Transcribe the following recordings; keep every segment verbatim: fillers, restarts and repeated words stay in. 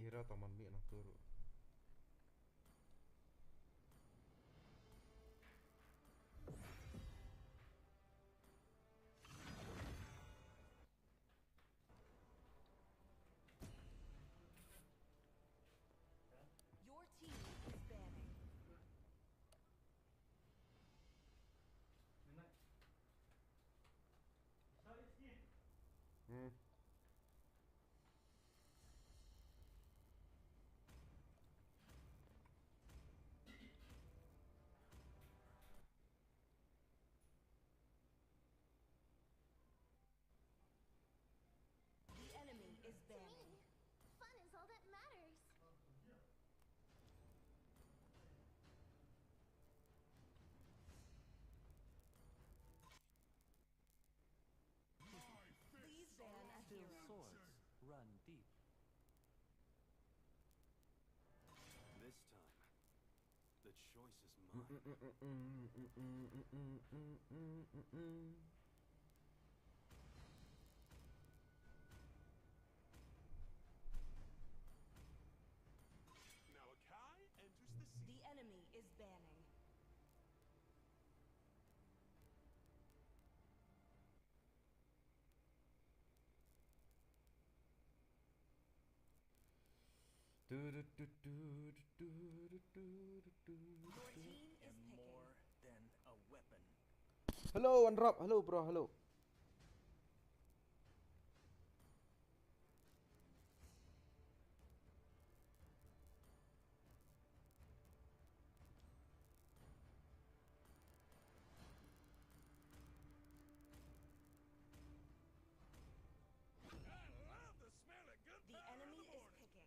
Kira taman mi na turu. Your team is banning. Hmm. The enemy is banning. Fun is all that matters. Please ban a hero. Swords run deep. This time, the choice is mine. Malachi enters the scene. The enemy is banning. Your team is picking. More than a weapon. Hello, One Rob. Hello, bro. Hello. I love the smell of gunpowder in the morning. The enemy is picking.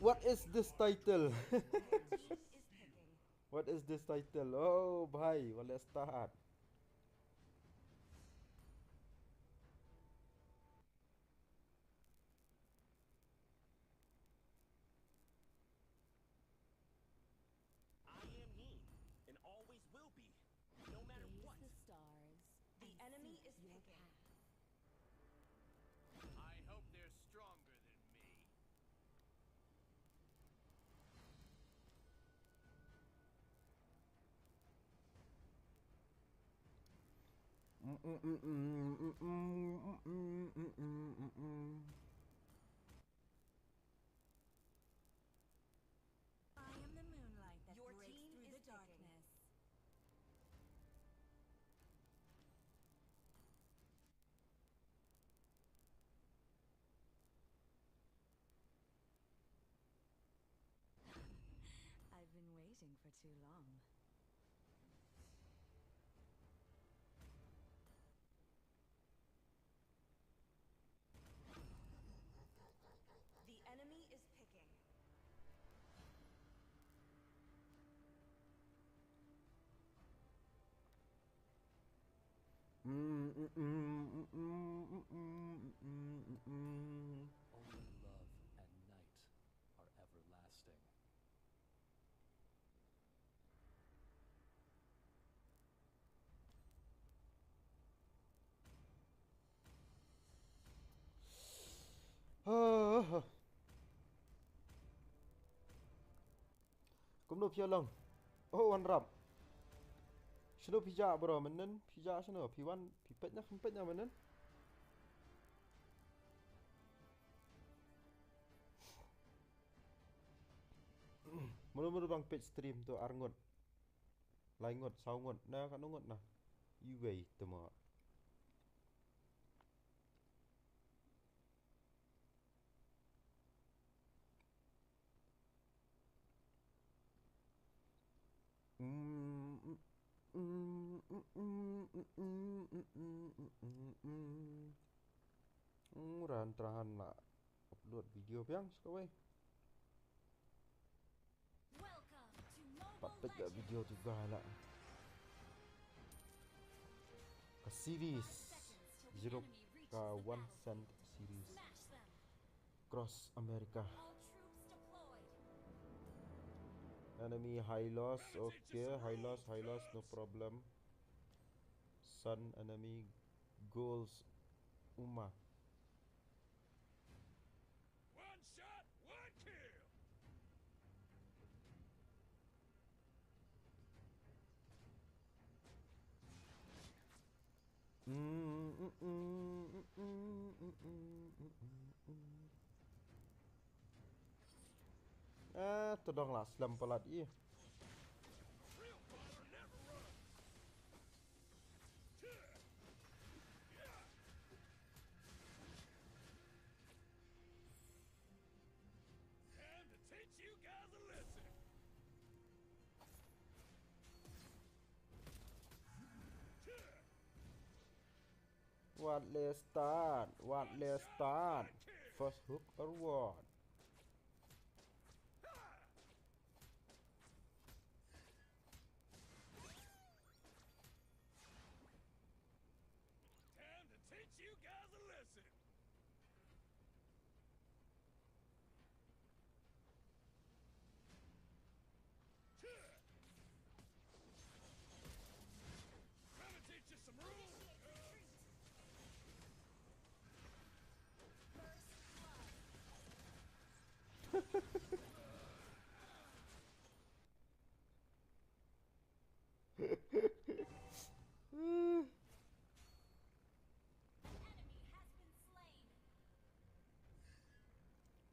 What is this title? What is this title? Oh, bhai, wala start. I am Neem, and always will be, no matter what. Gaze the stars. The enemy is picking. I hope they're stronger than me. I am the moonlight that breaks through the darkness. I've been waiting for too long. The enemy is picking. Only love and night are everlasting. Kumno phi ïa long? Oh, One Rob. Shano phi jah, bro, mynnin? Phi jah shano? Phi wan, phi peit na, phi peit na mynnin? Mano mano ba peit stream to ar ngut. Lai ngut, saw ngut, na katno ngut na. Iwei te mo. Ran trahan la upload video biang sa kawei. Pat peit ka video tu ka la. Ka series zero ka one cent series. Cross America. Enemy Hylos, okay, Hylos, Hylos, no problem. Sun enemy goals Uma. One shot, one kill. Eh, to dang lah slem palat ih. Time to teach you guys a lesson. What, let's start? What, let's start? First hook or what? Time to teach you guys a lesson. Let me teach you some rules.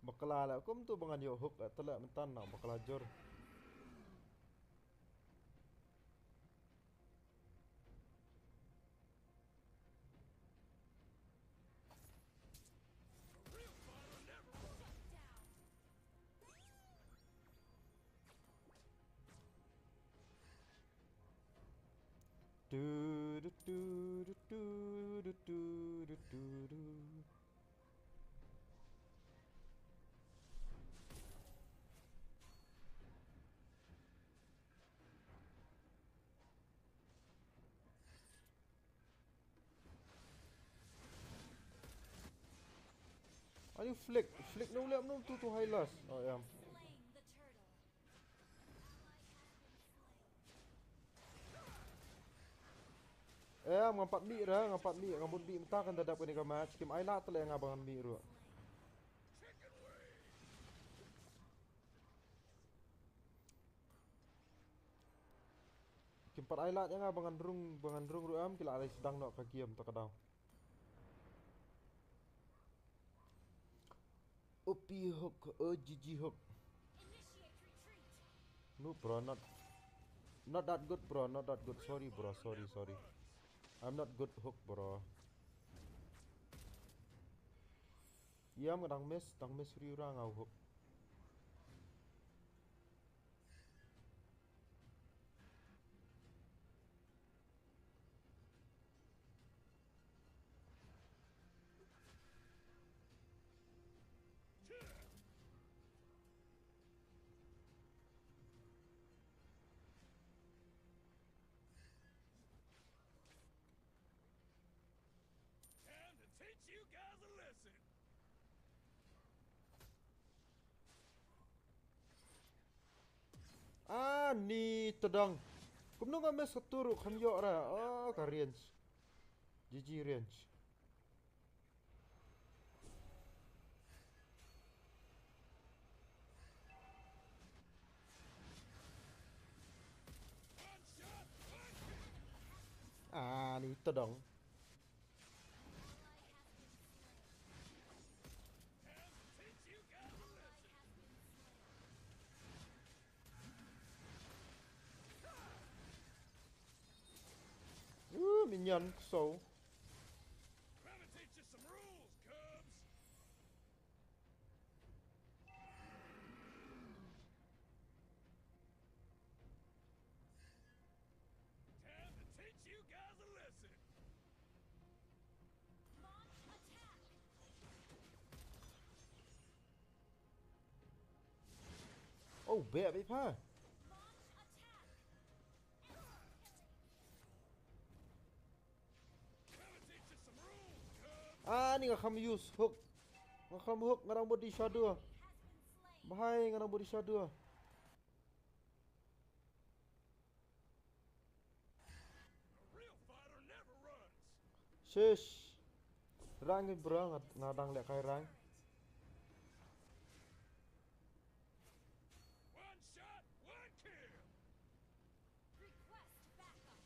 Bakla la kum tu ba ngan ïoh hook la, tela mynta na bakla jur. Ani flick, flick no lem no tu tu high last. Oh em. Em, ngam pat mih ra, ngam pat mih, ngam pat mih mynta kan da dap kane ka match. Kim ai lad te leh nga ba ngan mih ruh. Kim pat ai lad ïa nga ba ngan rung, ba ngan rung ruh em, ki la ai sdang noh ka game ta ka daw. O P hook, O G G hook. No, bro, not, not that good, bro, not that good. Sorry, bro, sorry, sorry. I'm not good hook, bro. Ïa, ma dang miss, dang miss riewra nga u hook. Time to teach you guys a lesson. Ani tedang. Kumno ka miss ka turuk kham ïoh ra. Oh, ka range. G G range. Ani tedang. Uh, minion, so. Let me teach you some rules, cubs. Time to teach you guys a lesson. Launch attack. Oh, beh, beh, pa. Launch Nga kham use hook. Nga kham hook, nga dang body shadow. Bahai, nga dang body shadow. Shish. Rang bro, nga, nga dang leh kai rang. Request backup.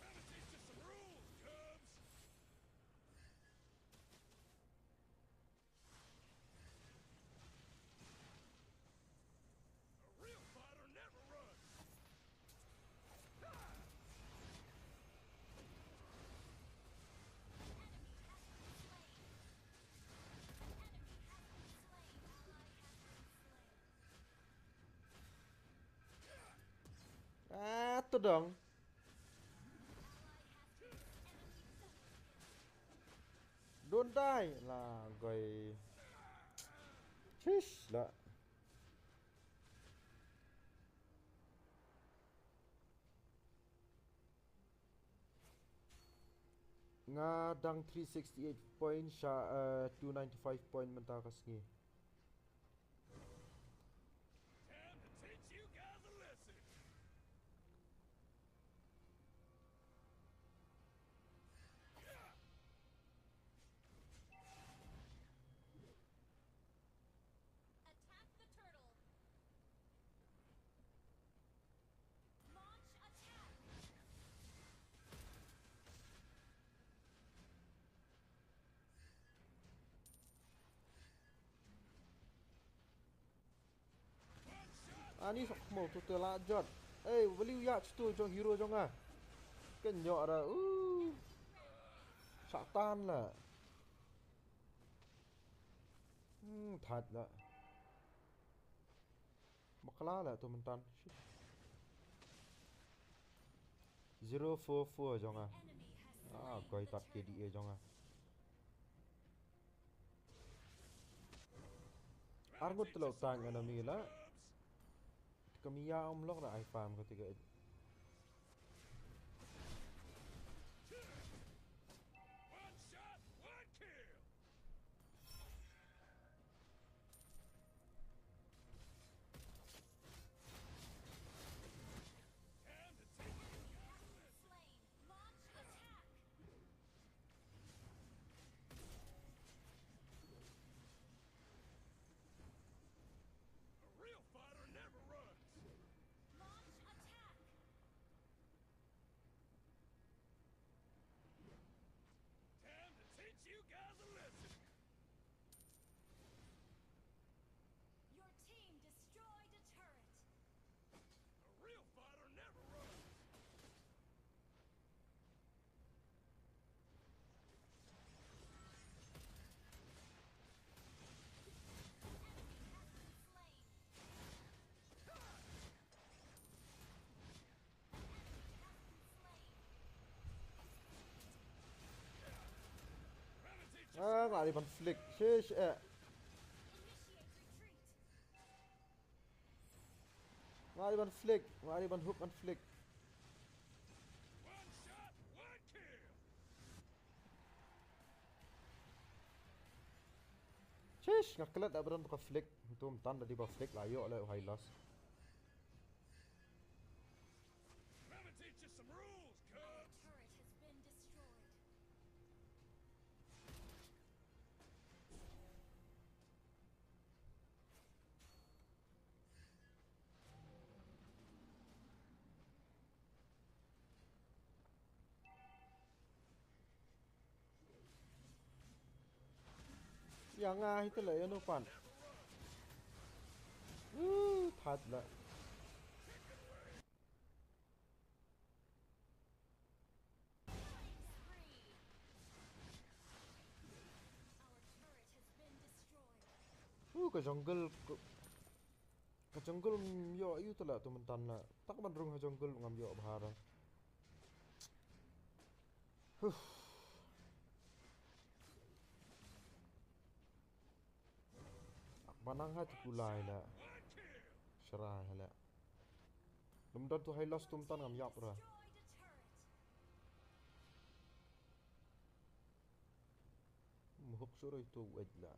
Let me teach you some rules, cubs. A real fighter never runs. Ah, to dong. Don't die. La, goi. Shish, la. Nga dang three sixty-eight point sha, eh, two ninety-five point mynta ka sngi. Time to teach you guys a lesson. Attack the turtle. Launch attack. Ani sok mo tu te la jot. Ei, beli u ya tu jong hero jong nga. Ken nyok ra. Uh. Satan la. Hmm, that la. Bakla la tu mentan. Shit. Zero four four jong nga. Ah, koi tat K D A jong nga. Arngut telo tang enemy la. Kami ya um lok na ai farm ketika. One shot, one kill. Time to take it. Slain. Launch attack. A real fighter never runs. Launch attack. Time to teach you guys a lesson. Your team destroyed a turret. A real fighter never runs. Ah, nga dei ban flick. Shish, eh. Nga dei ban flick. Nga dei ban hook ban flick. Shish, nga klet da ba don ka flick. Tum tan da dei ba flick la ïoh la u Hylos. Let me teach you some rules, cuz. Our turret has been destroyed. Ïa nga hi te la ïa no pan. Uh, that la. Uh, ka jungle, ka, ka jungle ngam ïoh ïa u te la tu myntan la. Tak ban rung ha jungle ngam ïoh bha ra. Huh. Ak banang ha tu kulai la. Shra ha la. Ym don tu Hylos tu mynta ngam ïap ra. Mhok shuh rai tu wait la.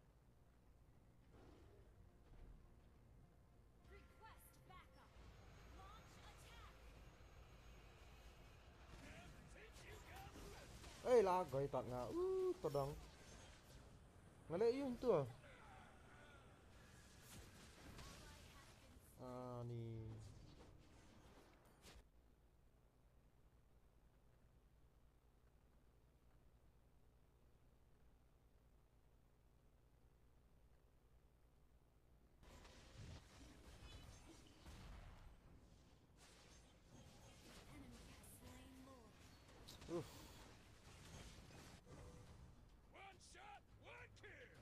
Ei la goi tat nga u to dong. Nga leh ïa u tu. Ani. Uf. One shot, one kill.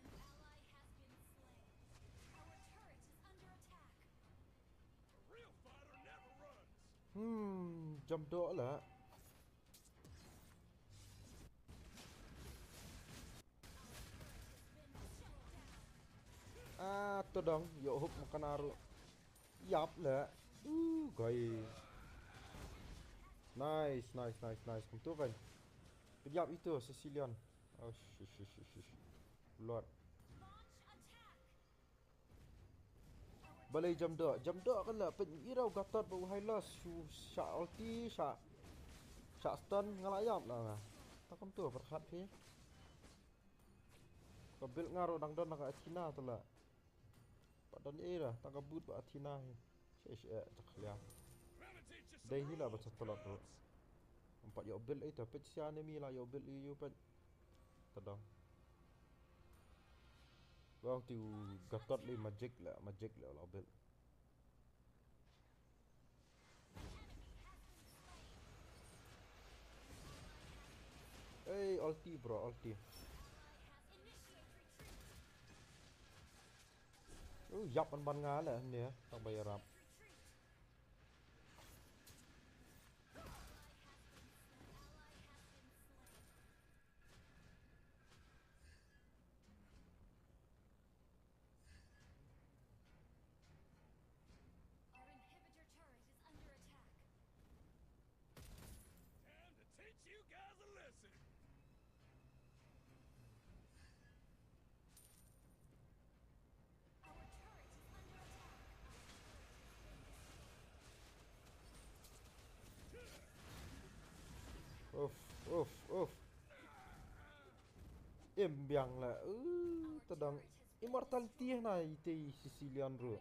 An ally has been slain. Our turret is under attack. A real fighter never runs. Hmm, jump doh la. Ah, to dong, ïoh hook ma ka naru. Ïap la. Uh, goi. Nice, nice, nice, nice. Kumtu kan. Pynïap ito Sicilian. Oh, shish, shish, shish, shish. Lord. Balei jam doh, jam doh kan la pyn ira u Gatot ba u Hylos shu sha ulti sha sha stun nga la ïap la nga. Ta kumtu pyrkhat phi. Ka build nga ruh dang don na ka Athena tu la. Pat don ira ta ka boot ba Athena hi. Shi shi eh ta khlia. Dei hi la ba ta tolot ruh. Em pat ïoh build ita pet sia enemy la ïoh build ïa u pet. Ta dong. Wow, tiu Gatot li magic la, magic la la build. Hey, ulti bro, ulti. Uh, ïap ban ban nga la ne, tak ba ïarap. Our inhibitor turret is under attack. Time to teach you guys a lesson. Our turret is under attack. Uff, uff, uff. Im biang la. Uh, tadang immortality na ite Sicilian ruh.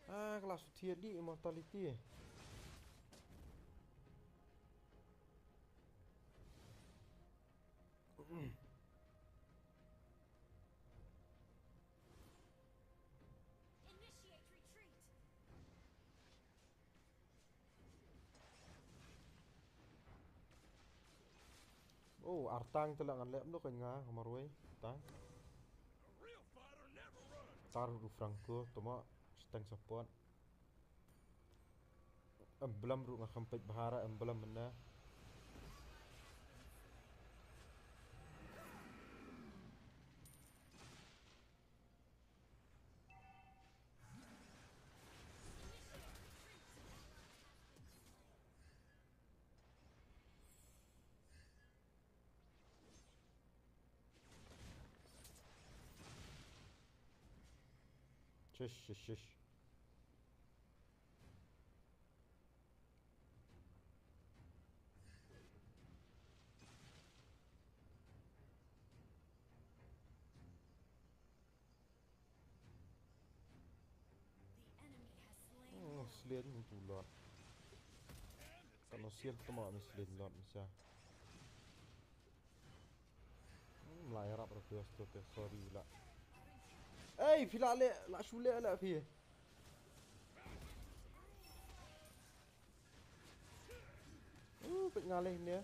Ah, kelas tier di immortality. Initiate retreat. Oh, artang tela ngan lem lo kan nga marwei tang. Tar du Franco toma steng support. Emblem ruh nga kham peit bha ra emblem mynne. Shish, shish, shish. The enemy has slain. Hmm, slain tu Lord. Kan no sial tu ma slain Lord misa. Hmm, la ïarap ra phi sto te sorry la. Ei, phi la le, la shu le la phi. Uh, peit nga leh ne.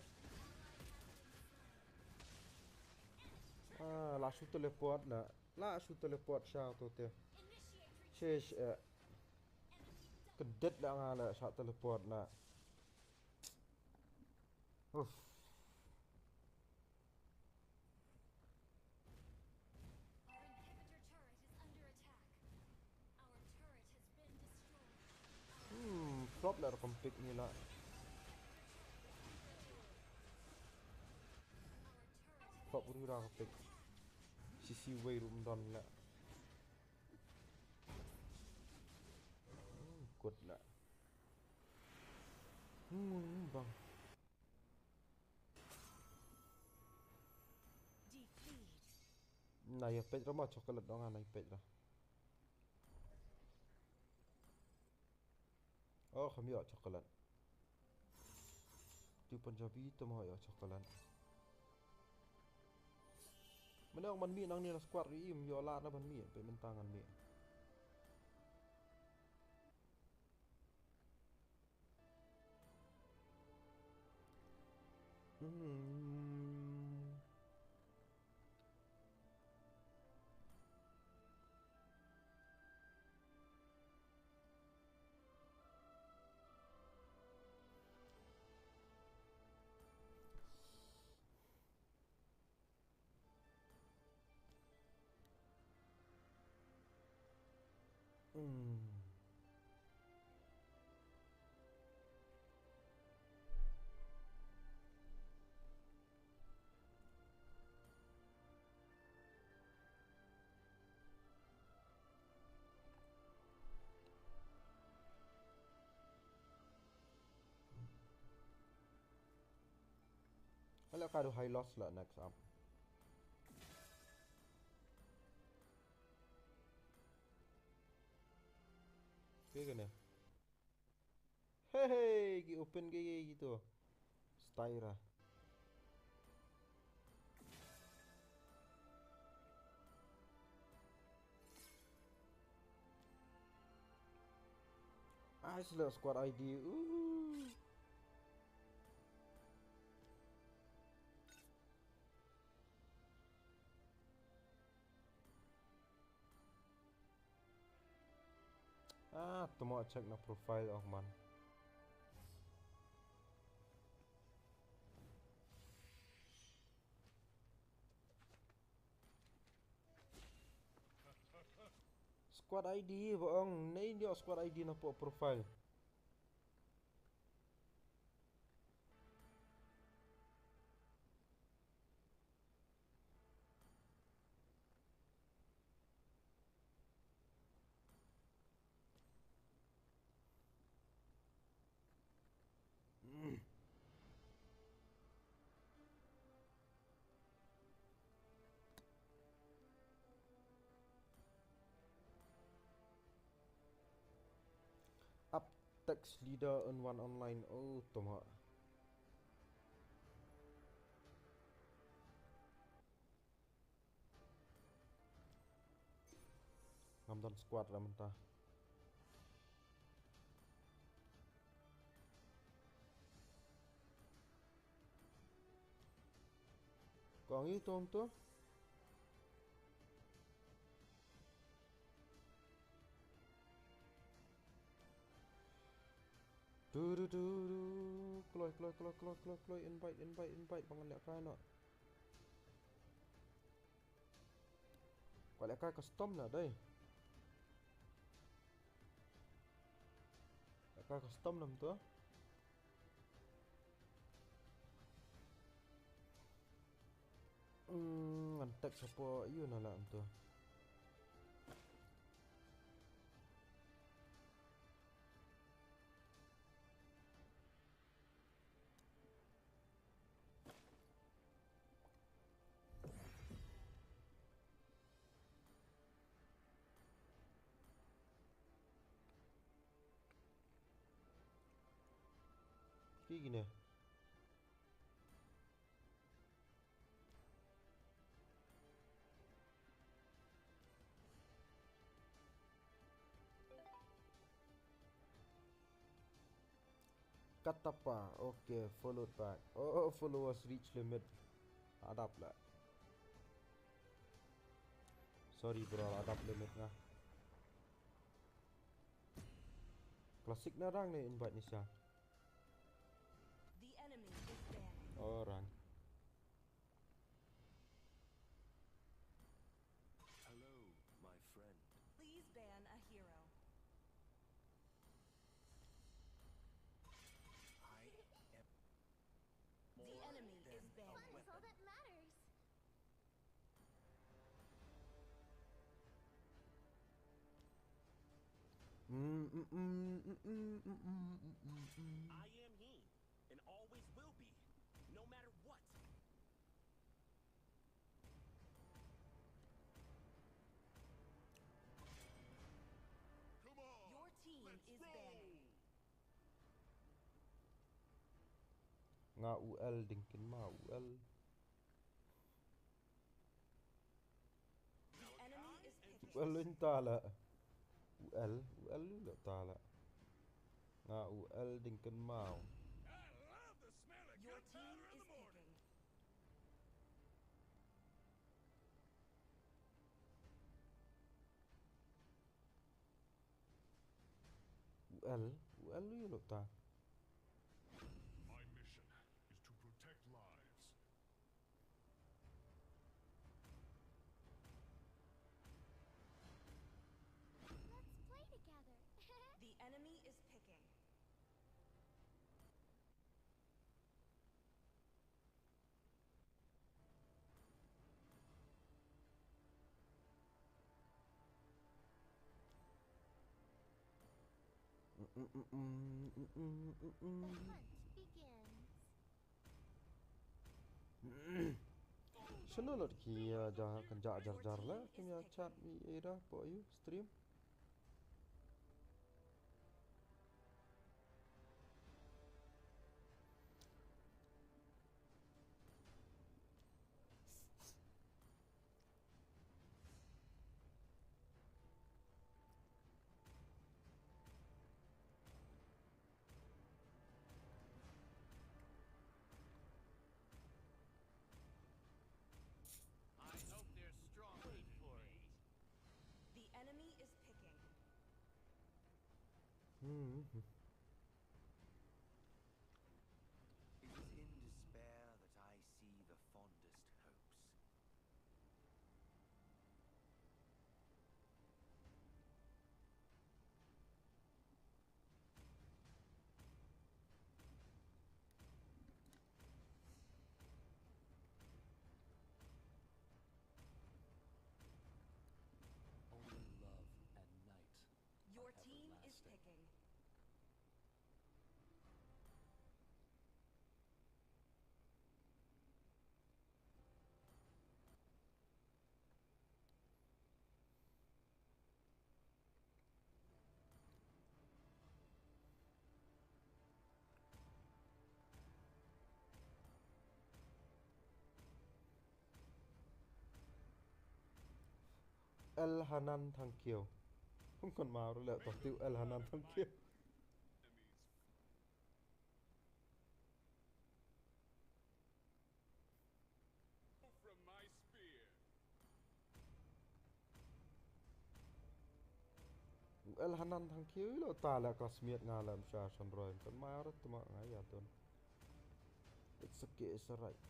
Ah, la shu teleport na. La shu teleport sha to te. Shish, eh. Kedet la nga la sha teleport na. Uff. Our inhibitor turret Lar kam pick ni la. Pop ru ra ka pick. Sisi wei rum don la. Hmm, good la. Hmm, bang. Defeat. Na ya pet ra ma chocolate dong ana pet ra. Oh, kham ïoh chocolate. Tu Punjabi tu ma ïoh chocolate. Mane ong ban mih nangne na squad ri im ïoh lad na ban mih, peit mynta ngan mih. Hmm. Hmm. Hala ka du high loss la next up. Ke kene. Hey, hey, ki open ke, ke, gitu. Styra. Ah, sila squad I D. Uh. Ah, to mo check na profile ong man. Squad I D ba ong, nei nyo squad I D na po profile. Up text leader in one online. Oh, toma. Ngam don squad la mynta. Kong i tom tu. Du du du du. Kloi kloi kloi kloi kloi kloi, invite invite invite, ba ngan leh kai noh. Kwah leh kai custom na dei. Leh kai custom na mynta. Hmm, ngan tag sha pdeng ïa na la mynta. Ki kine. Katapa, okay, followed back. Oh, oh, followers reach limit. Adap la. Sorry bro, adap limit nga. Classic na rang ne invite ni sa. The enemy is banned. Oh, rang. Hello, my friend. Please ban a hero. Mm, mm, mm, mm, mm, mm, mm, mm, mm. I am he, and always will be, no matter what. Come on, your team is banned. Nga u L ding kin ma u L. The enemy is picking. U L un tala. U L, u L u lo tala. Nga u L ding kin mau. Your team is picking. U L, u L u lo ta. My mission is to protect lives. Let's play together. The enemy is picking. Mm, mm, mm, mm, mm, mm, mm, mm. The hunt begins. Shano lot ki, uh, ja kan ja jar jar la kim ya chat mi era po you stream. I hope they're strong. Wait for it. The enemy is picking. Hmm. It is in despair that I see the fondest hopes. Only love and night. Your team is picking. El Hanan Thangkiew. Hum kon mau le to tiu El Hanan Thangkiew. From my spear. El Hanan Thangkiew lo ta la classmate nga lam sha San Roy kan ma rat ma nga ya ton. It's okay, it's alright.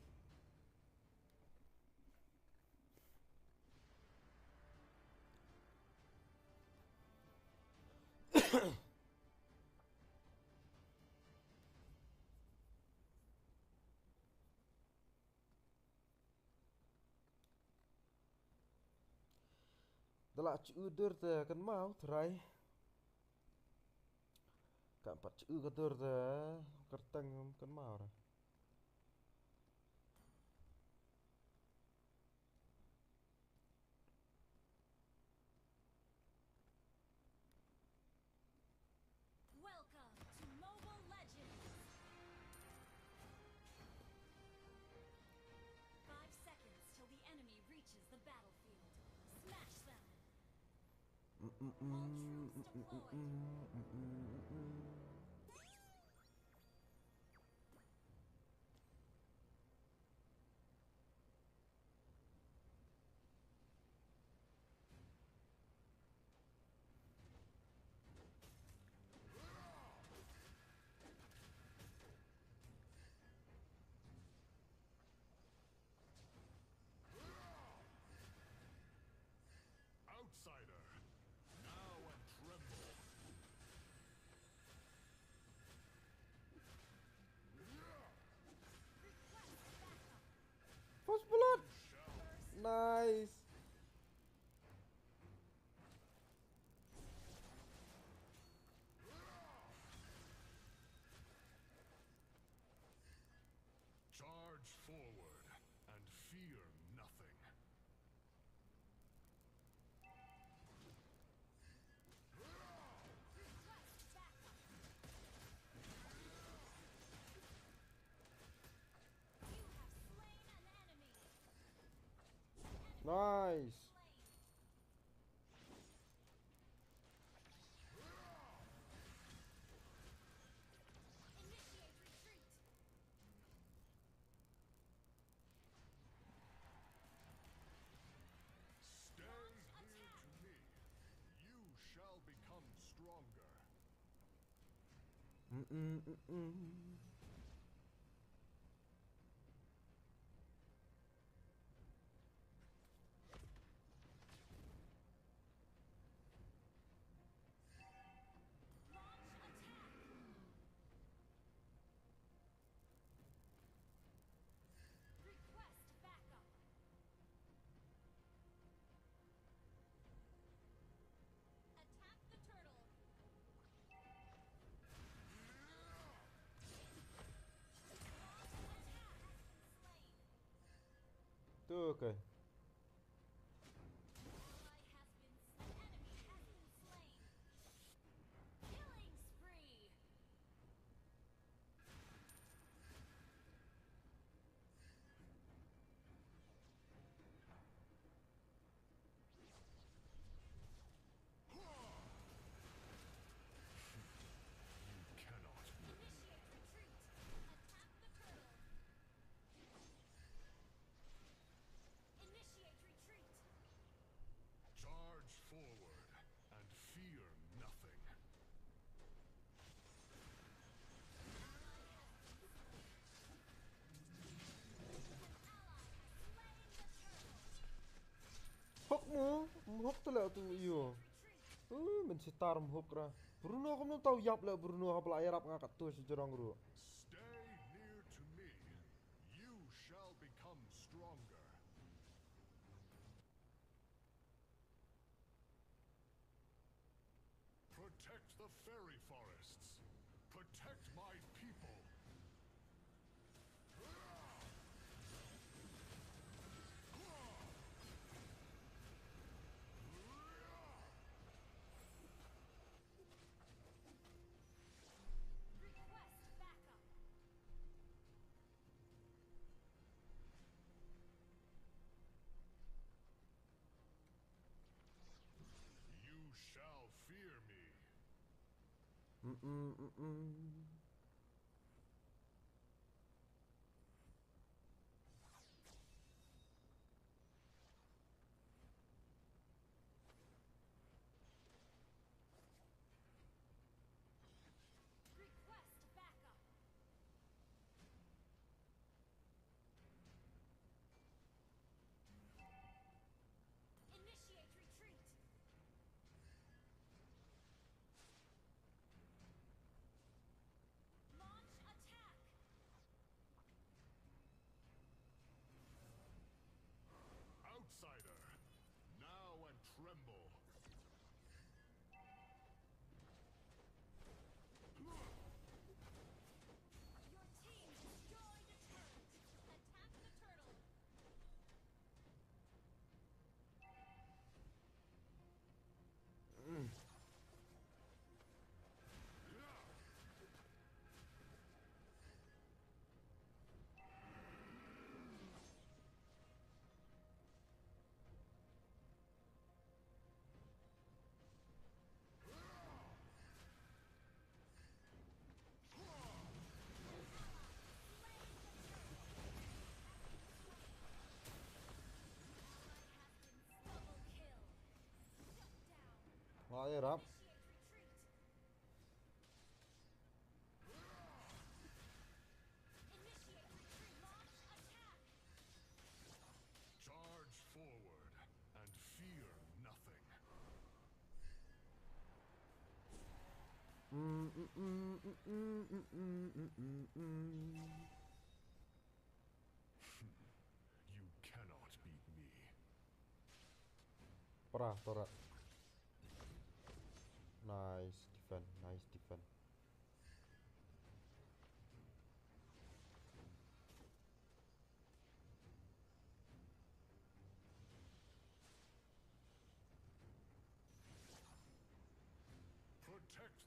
Da la chu dur te kan mau trai. Kan pat chu ka dur te kyrteng kan mau ra. Welcome to Mobile Legends! Five seconds till the enemy reaches the battlefield. Smash them! All troops deployed! Outsider, now and tremble. First blood. Nice. fear nothing. Nice. Stay near to me. You shall become stronger. Mm-mm-mm-mm. Tu ke. Hok mo, hok tu le tu yo. Uh, men sitar hok ra. Bruno kumno tau yap le Bruno hap la yarap nga katu si jorong ru. Stay near to me. You shall become stronger. Protect the fairy forests. Protect my people. You shall fear me. Mm-mm-mm-mm. Outsider, now and tremble. Nga ïarap. Charge forward and fear nothing. You cannot beat me. Para, para. Nice defend, nice defend.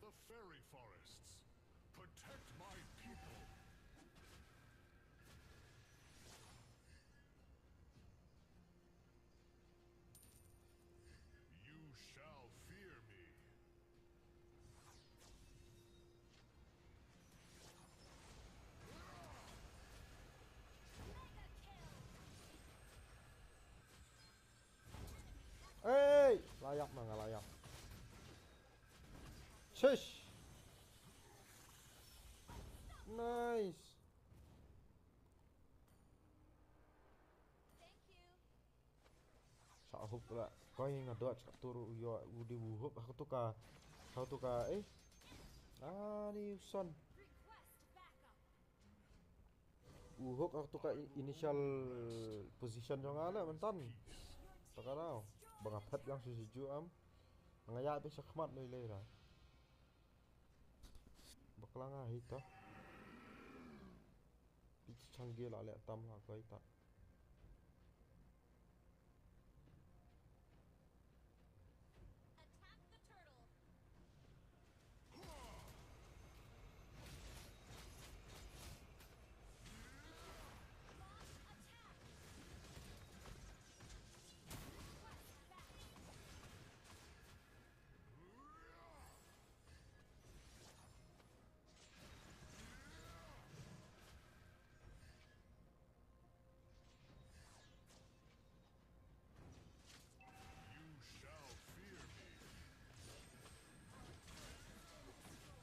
The fairy forests. Protect my people. You shall fear me. Hey, layak ma nga layak. Shush. Nice. Sa hup la. Koi nga dot sa tur u yo u di u hup ha tu ka. Ha tu ka eh. Ah, ni u son. U hook ha tu ka i- initial position jong nga la myntan. Ta ka dau. Ba nga phet yang shu shu am. Nga ya pi shakhmat noi le la. Bakla nga hi ta. Pi chang ge la le tam la ko hi ta. Attack the turtle. Launch attack. Request battle. You shall fear me. Shut down. Monster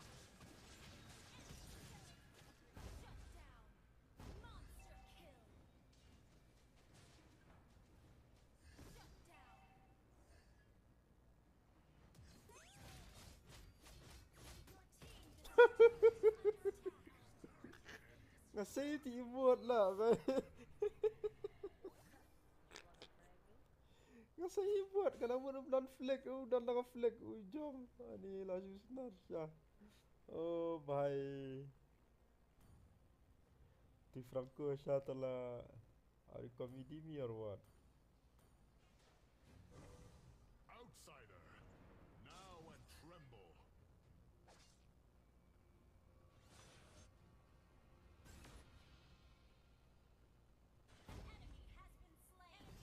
kill. Shut down. Your team destroyed an attack. Nga sei ti emote la. Nga sei emote ka namar u don flick, u don la ka flick u jong. Ani la shu snar sha. Oh bhai. Ti Franco sha ta la. Are you comedy me or what? Outsider, now and tremble. Enemy has been slain.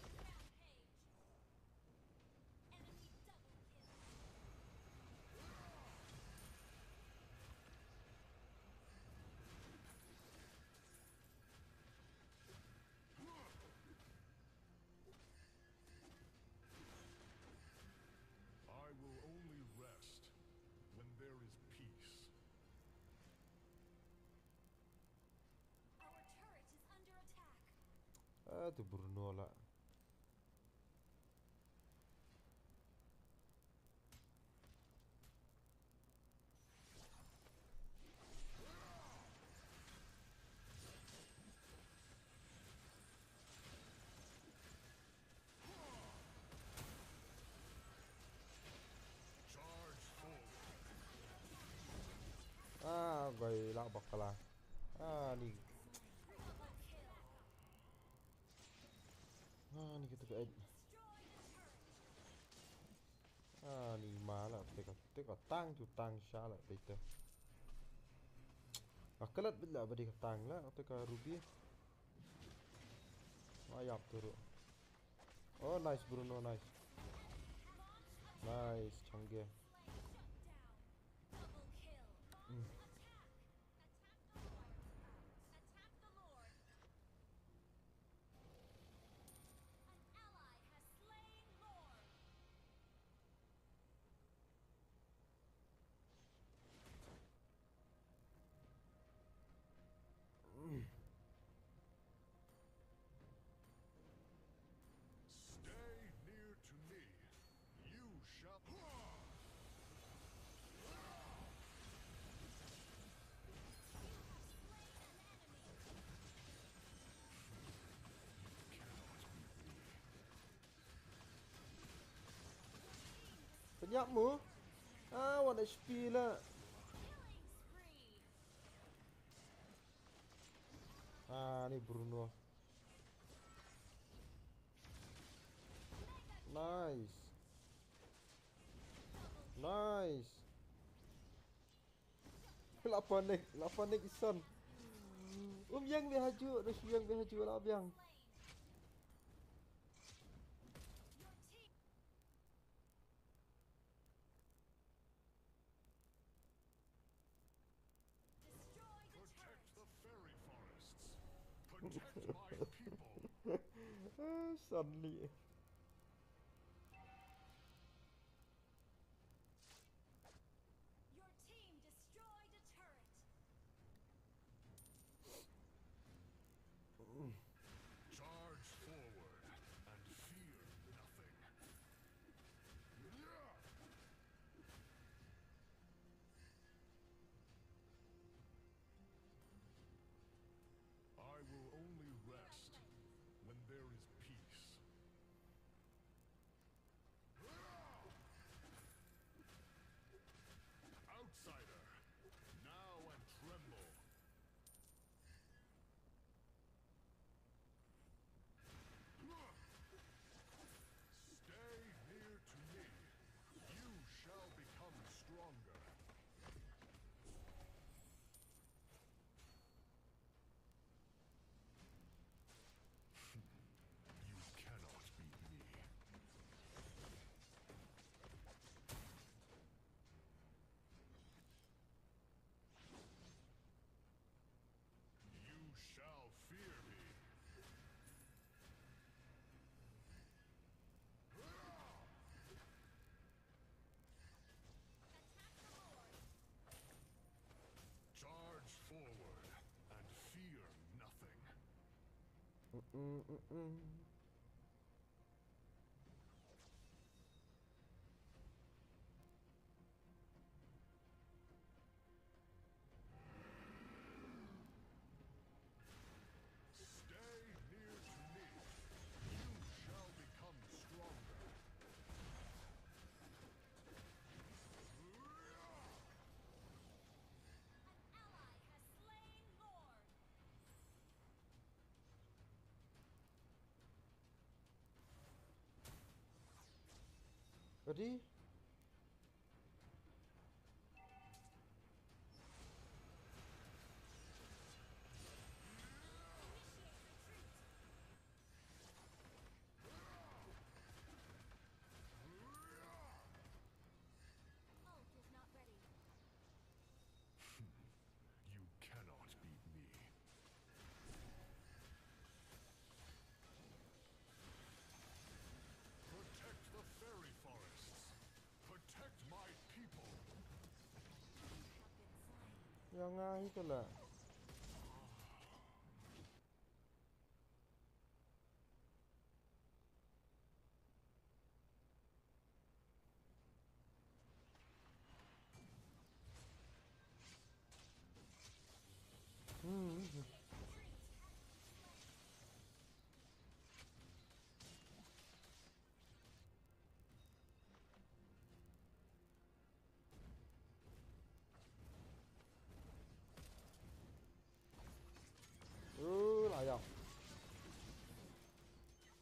Enemy rampage. Enemy double kill. I will only rest when there is peace. Our turret is under attack. Ah, tu Bruno la. Ah, goi la bakla. Ah, ni. Ah, ni kita ke. Ah, ni ma la, te ka, te ka tang tu tang sha la, te te. Akalat bit la, badi ka tang la, te ka ruby. Ayap turu. Oh, nice, Bruno, nice. Nice, changge. Hmm. An ally has slain Lord. Stay near to me. You shall. Pynïap mo. Ah, one H P la. Ah, ni Bruno. Nice. Nice. La panic, la panic i Son. Um ïeng beit ha ju, da shu ïeng beit ha ju la biang. Protect the fairy forests. Protect my people. Ah, Son Lee. Your team destroyed a turret. Charge forward and fear nothing. I will only rest when there is peace. Outsider, now and tremble. Stay near to me. You shall become stronger. You cannot beat me. You shall fear me. Charge forward and fear nothing. Mm-mm-mm. Stay near to me. You shall become stronger. An ally has slain Lord. Ready? Ult is not ready. You cannot beat me. Protect the fairy forests. Protect my people. Ïa nga hi ka la. Hmm. Uh, la ïa.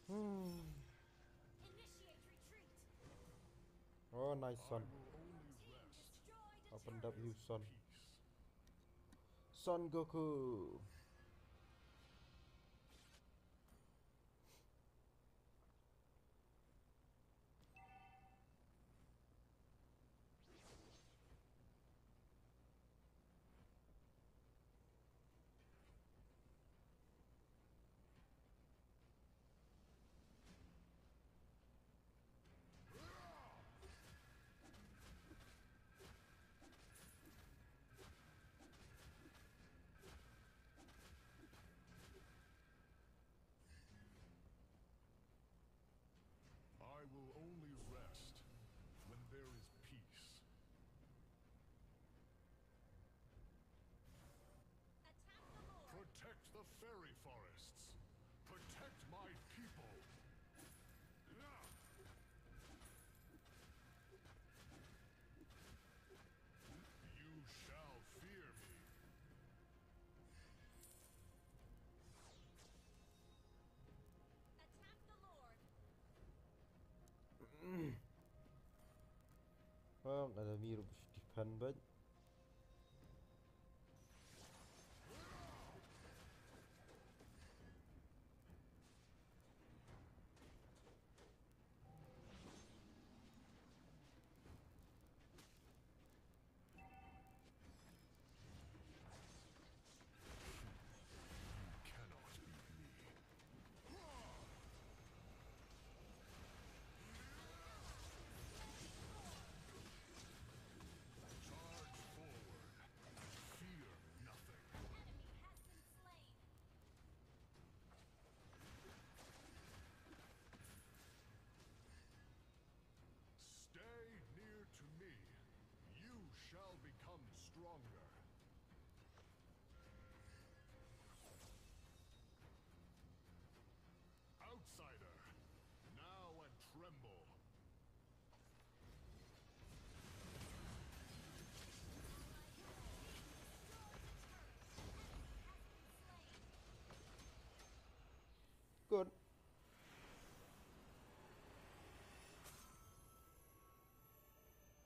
Hmm. Initiate retreat. Oh, nice Son. Team destroyed a Open turret. W Son. Son Goku. I will only rest when there is peace. Attack the Lord. Protect the fairy forests. Protect my people. You shall fear me. Attack the Lord. Oh, ada miru defend bad. Stronger. Outsider, now and tremble. Good.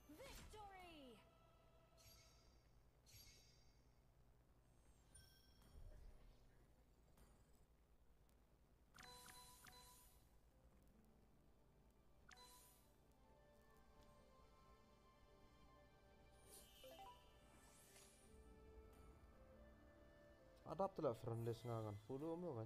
Victory! Adap tela friendless nga ngan follow mo kan.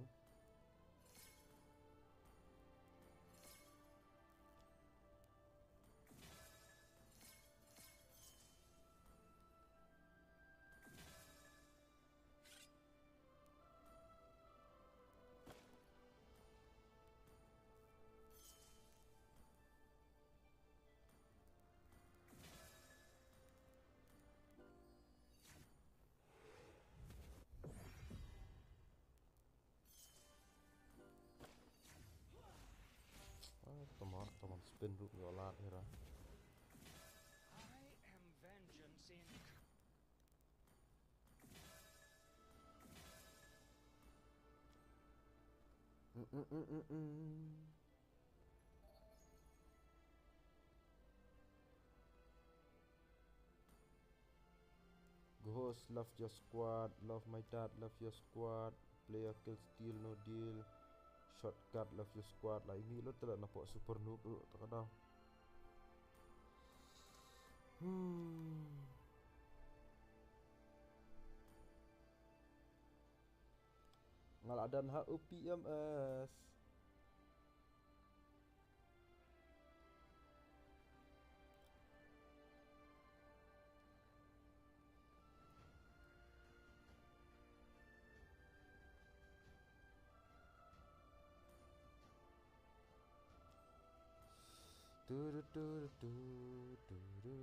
Ah, tama, tama spin ruh yolat hira. I am vengeance in. Mm, mm, mm, mm, mm. Ghost, love your squad, love my dad, love your squad, player kill steal, no deal, shortcut, love your squad, la imi lo tela na pok super noob ruh, ta ka daw. Hmm. Nga la dang ha u P M S. Tu, tu, tu, tu, tu, tu.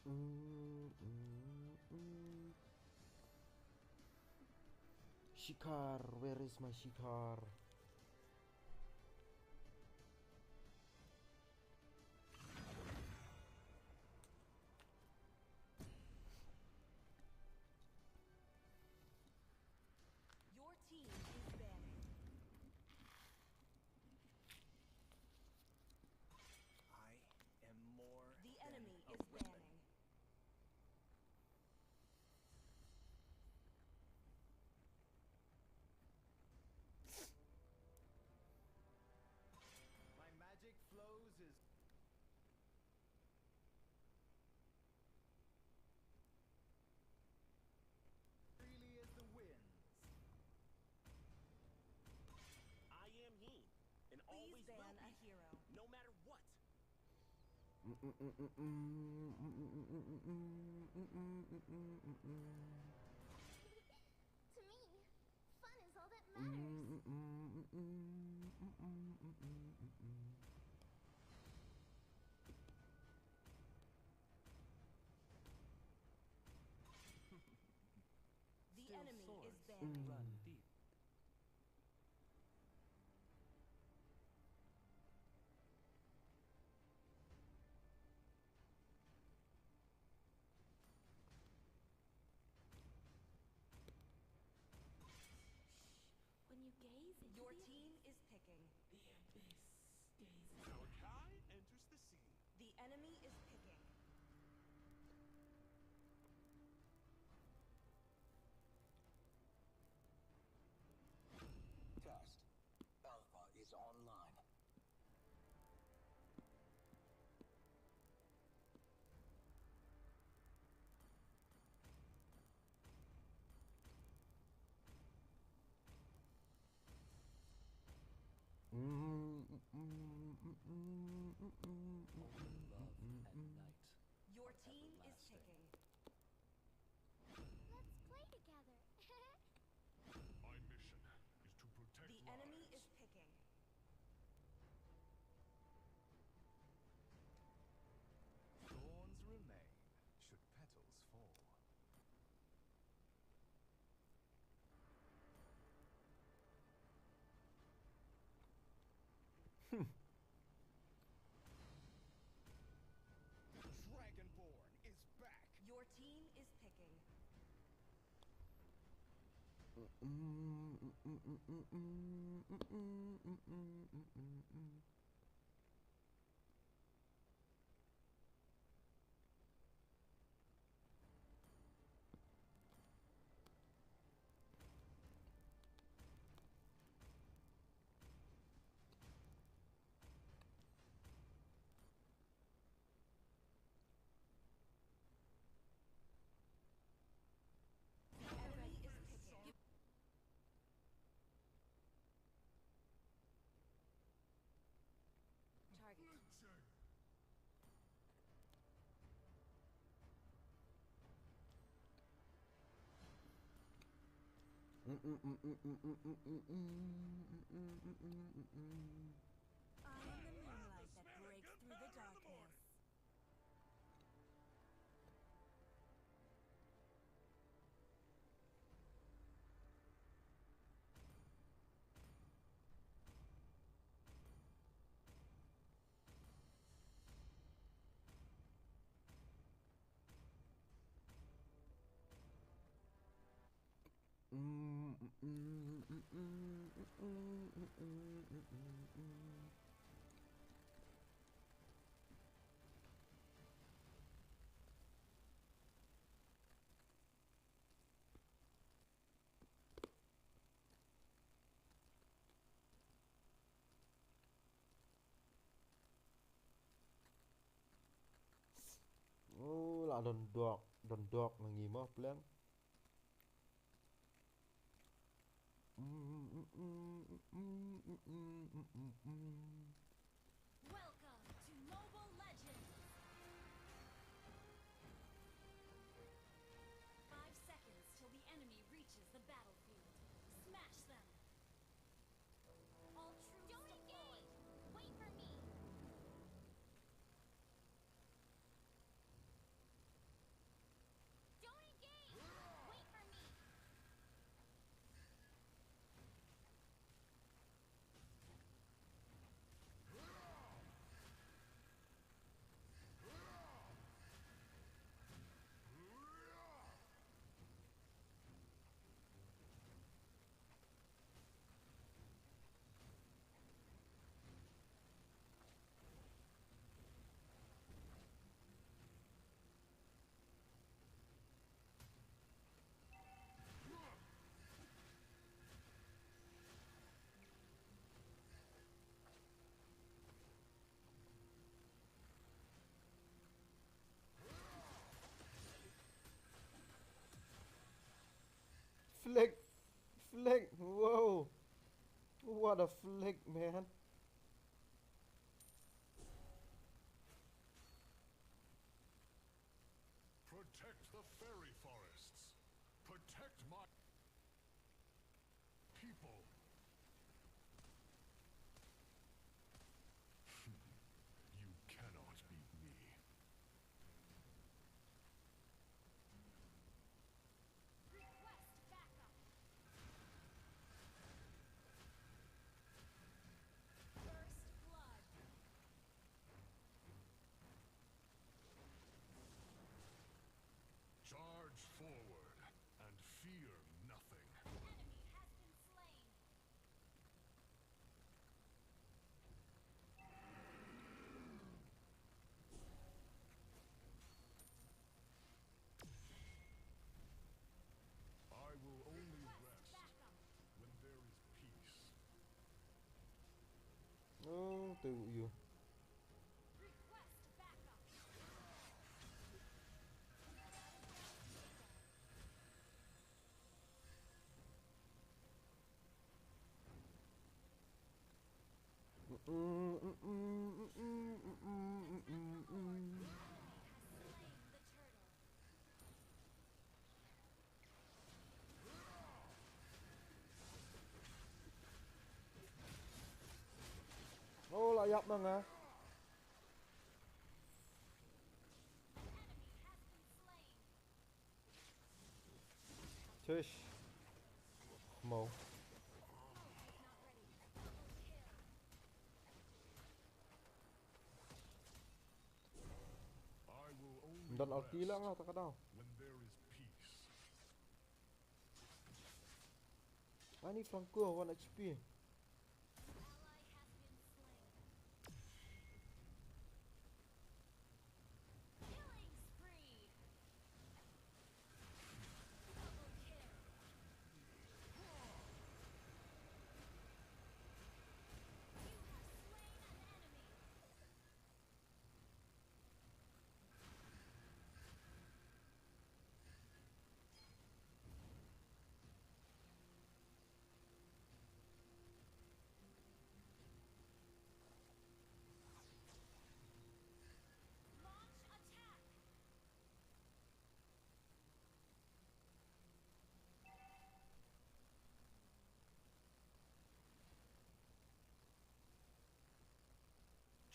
Mm, mm, mm. Shikhar, where is my Shikhar? Your team is banning. I am more. The than enemy a is weapon. Banning. My magic flows as freely as the winds. I am he, and always will be, no matter what. To me, fun is all that matters. The enemy is Banning. When you gaze into Your the team is picking. The abyss gazes. Our Dragonborn is back. Your team is picking. Target. I am the moonlight that breaks through the darkness. Oh, la don dok, don dok na ngi mo pleng. Welcome to Mobile Legends! Five seconds till the enemy reaches the battlefield. Smash them! All troops Don't deployed. Engage! Wait for me! Don't engage! Wait for me! Flick! Flick! Whoa! What a flick, man! Protect the fairy forests. Protect my people. You cannot beat me. Request backup. First blood. Charge forward and fear nothing. An enemy has been slain. I will only rest when there is peace. Oh, thank you. Request backup. Oh, la ïap ma nga. Shush. Mo. Don ulti la nga ta ka daw. Ani Franco, one H P.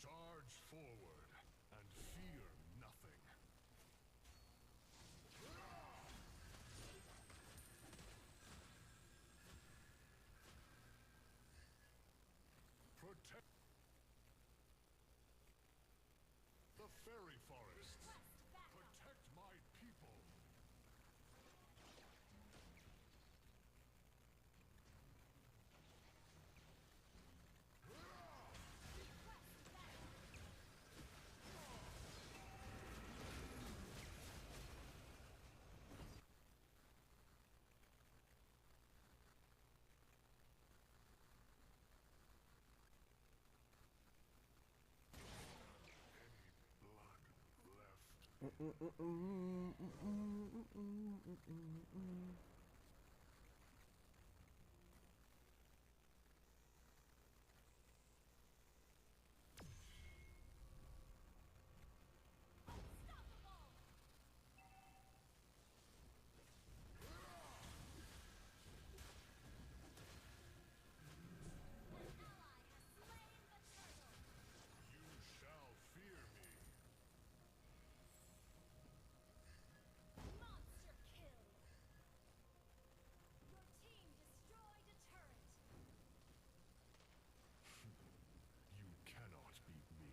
Charge forward and fear nothing. Protect the fairy forests. Protect my people. You shall fear me. Monster kill. Your team destroyed a turret. You cannot beat me.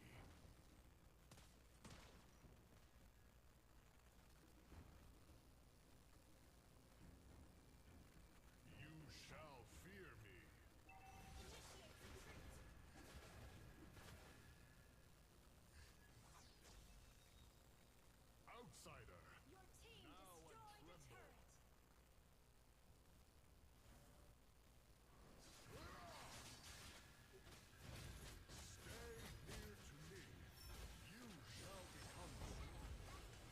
You shall fear me. Initiate retreat. Outsider. Your team destroyed a turret. Stay near to me. You shall become Killing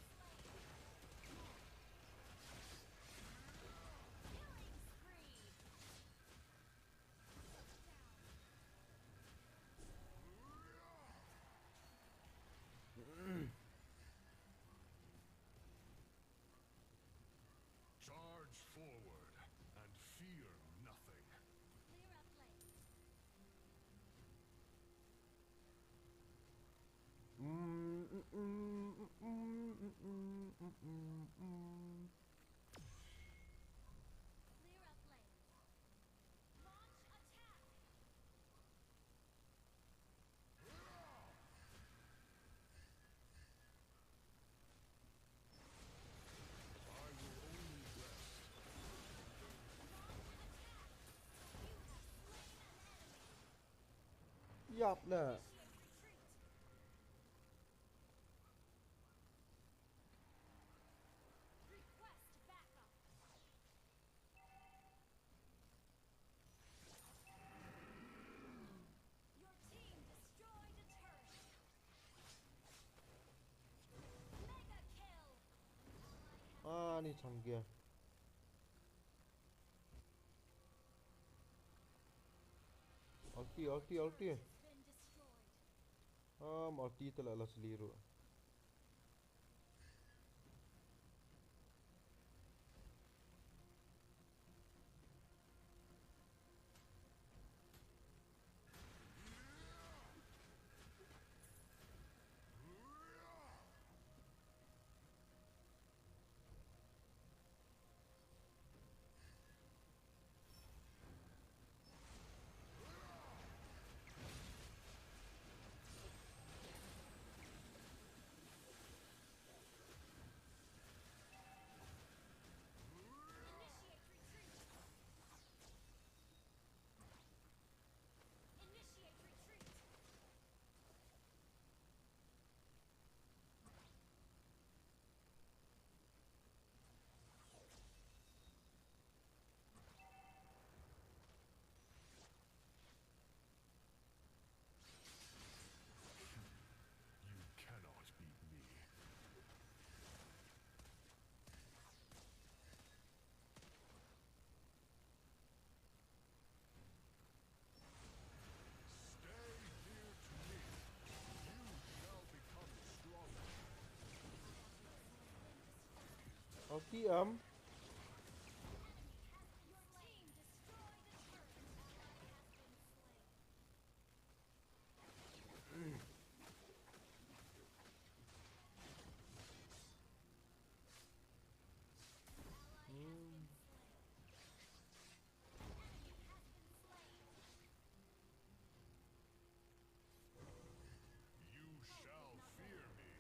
spree. Charge forward and fear nothing. Clear up lane. Clear up lane. Launch attack. Ïap na. Your team destroyed a turret. Mega kill. Ah, ni chang ge. Ulti, ulti, ulti. Has been destroyed. Um, ulti te la la sliru. Em. Hmm. You shall fear me.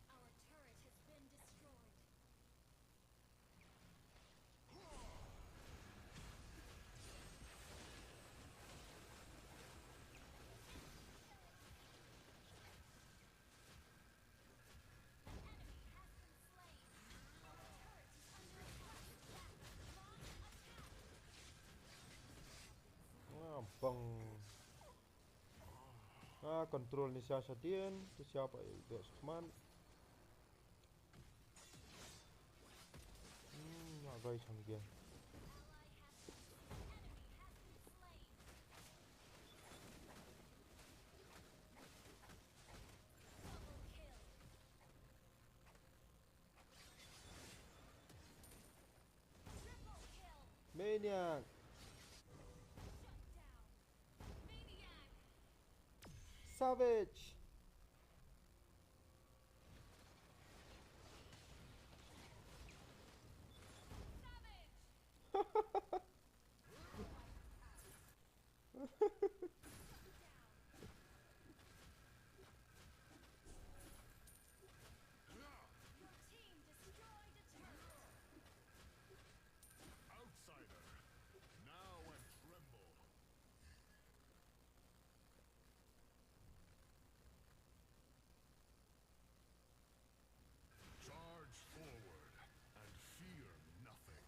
Our turret has been destroyed. Ah, bang. Ah, control ni sha sha dien, tu sha pa i dok sukman. Hmm, na gai chang dia. Maniac. Savage. Your team destroyed a turret. Outsider, now and tremble. Charge forward and fear nothing.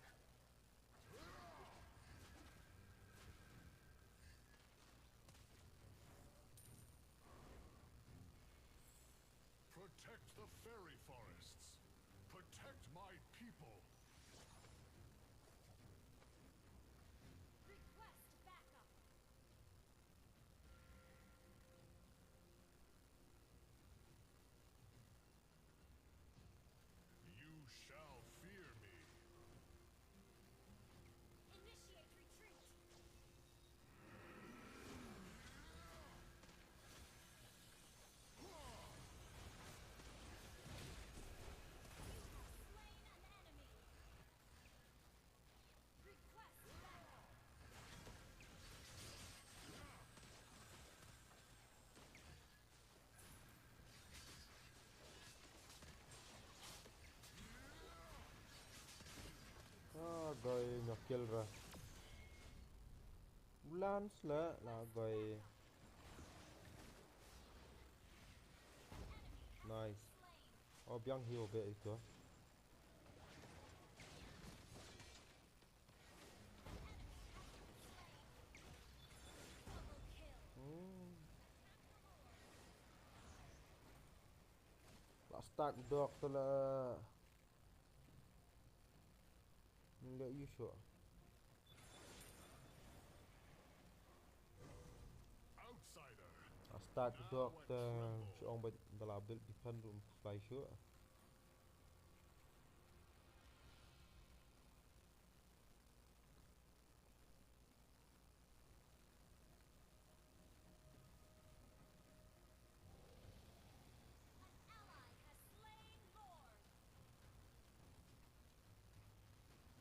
Protect the fairy forests. Protect my people. Request backup. You shall fear me. Initiate retreat. You have slain an enemy. Request backup. Ah, gai nga kill ra. U Lance la, la gai. Nice. Oh, biang hi o be ito. Hmm. La stack dok te la. Nda yu shuh. Outsider. La stack dok te shu ong ba da la build defend room fly shuh. An ally has slain Lord.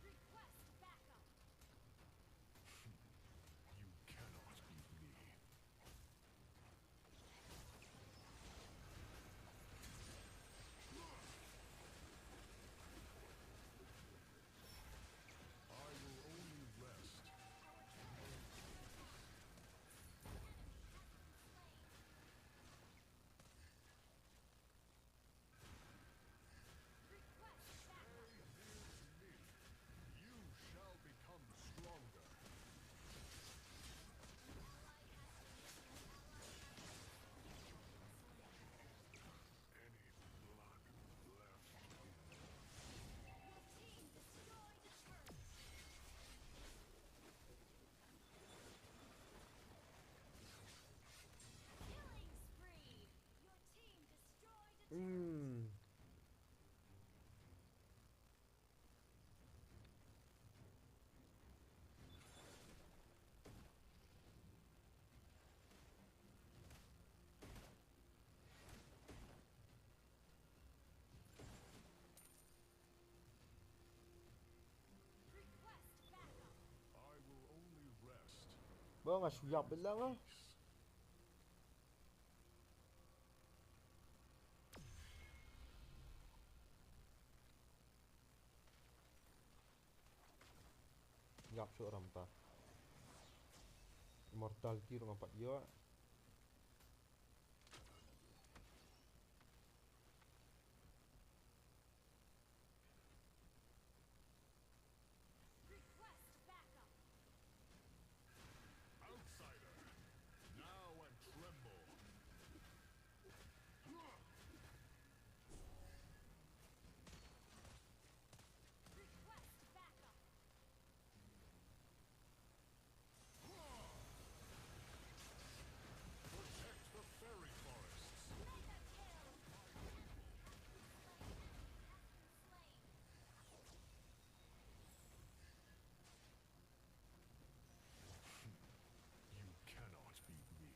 Request backup. You cannot beat me. Nga shu ïap beit lang ah. Ïap shuh ram ta. Immortality ruh ngam pat ïoh. Request backup. Outsider, now and tremble. Request backup. Protect the fairy forests. Mega kill. Enemy has been slain. Has been slain. You cannot beat me.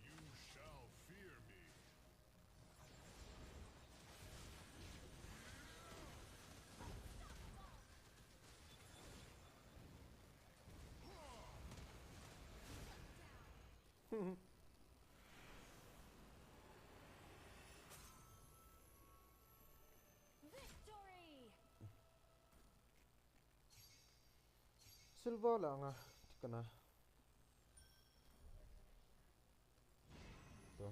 You shall fear me. Victory! Silver la nga tikna. To.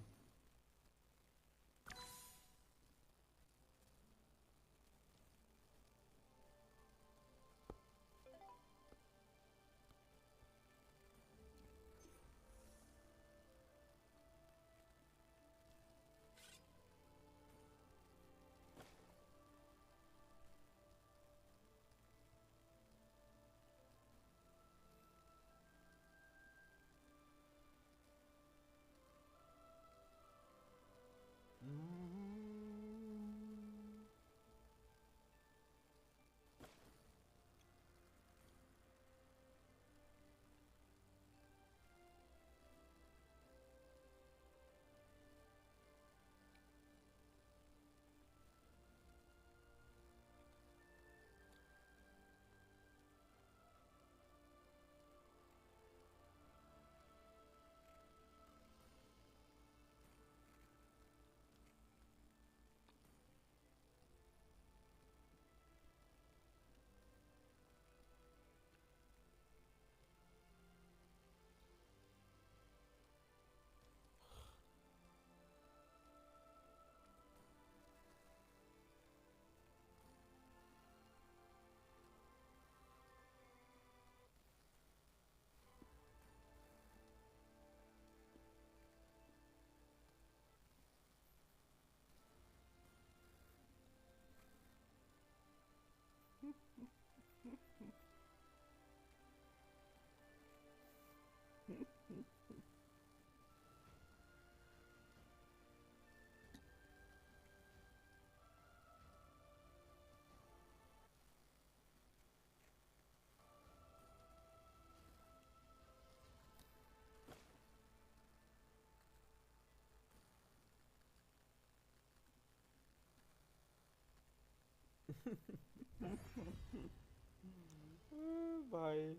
Bye.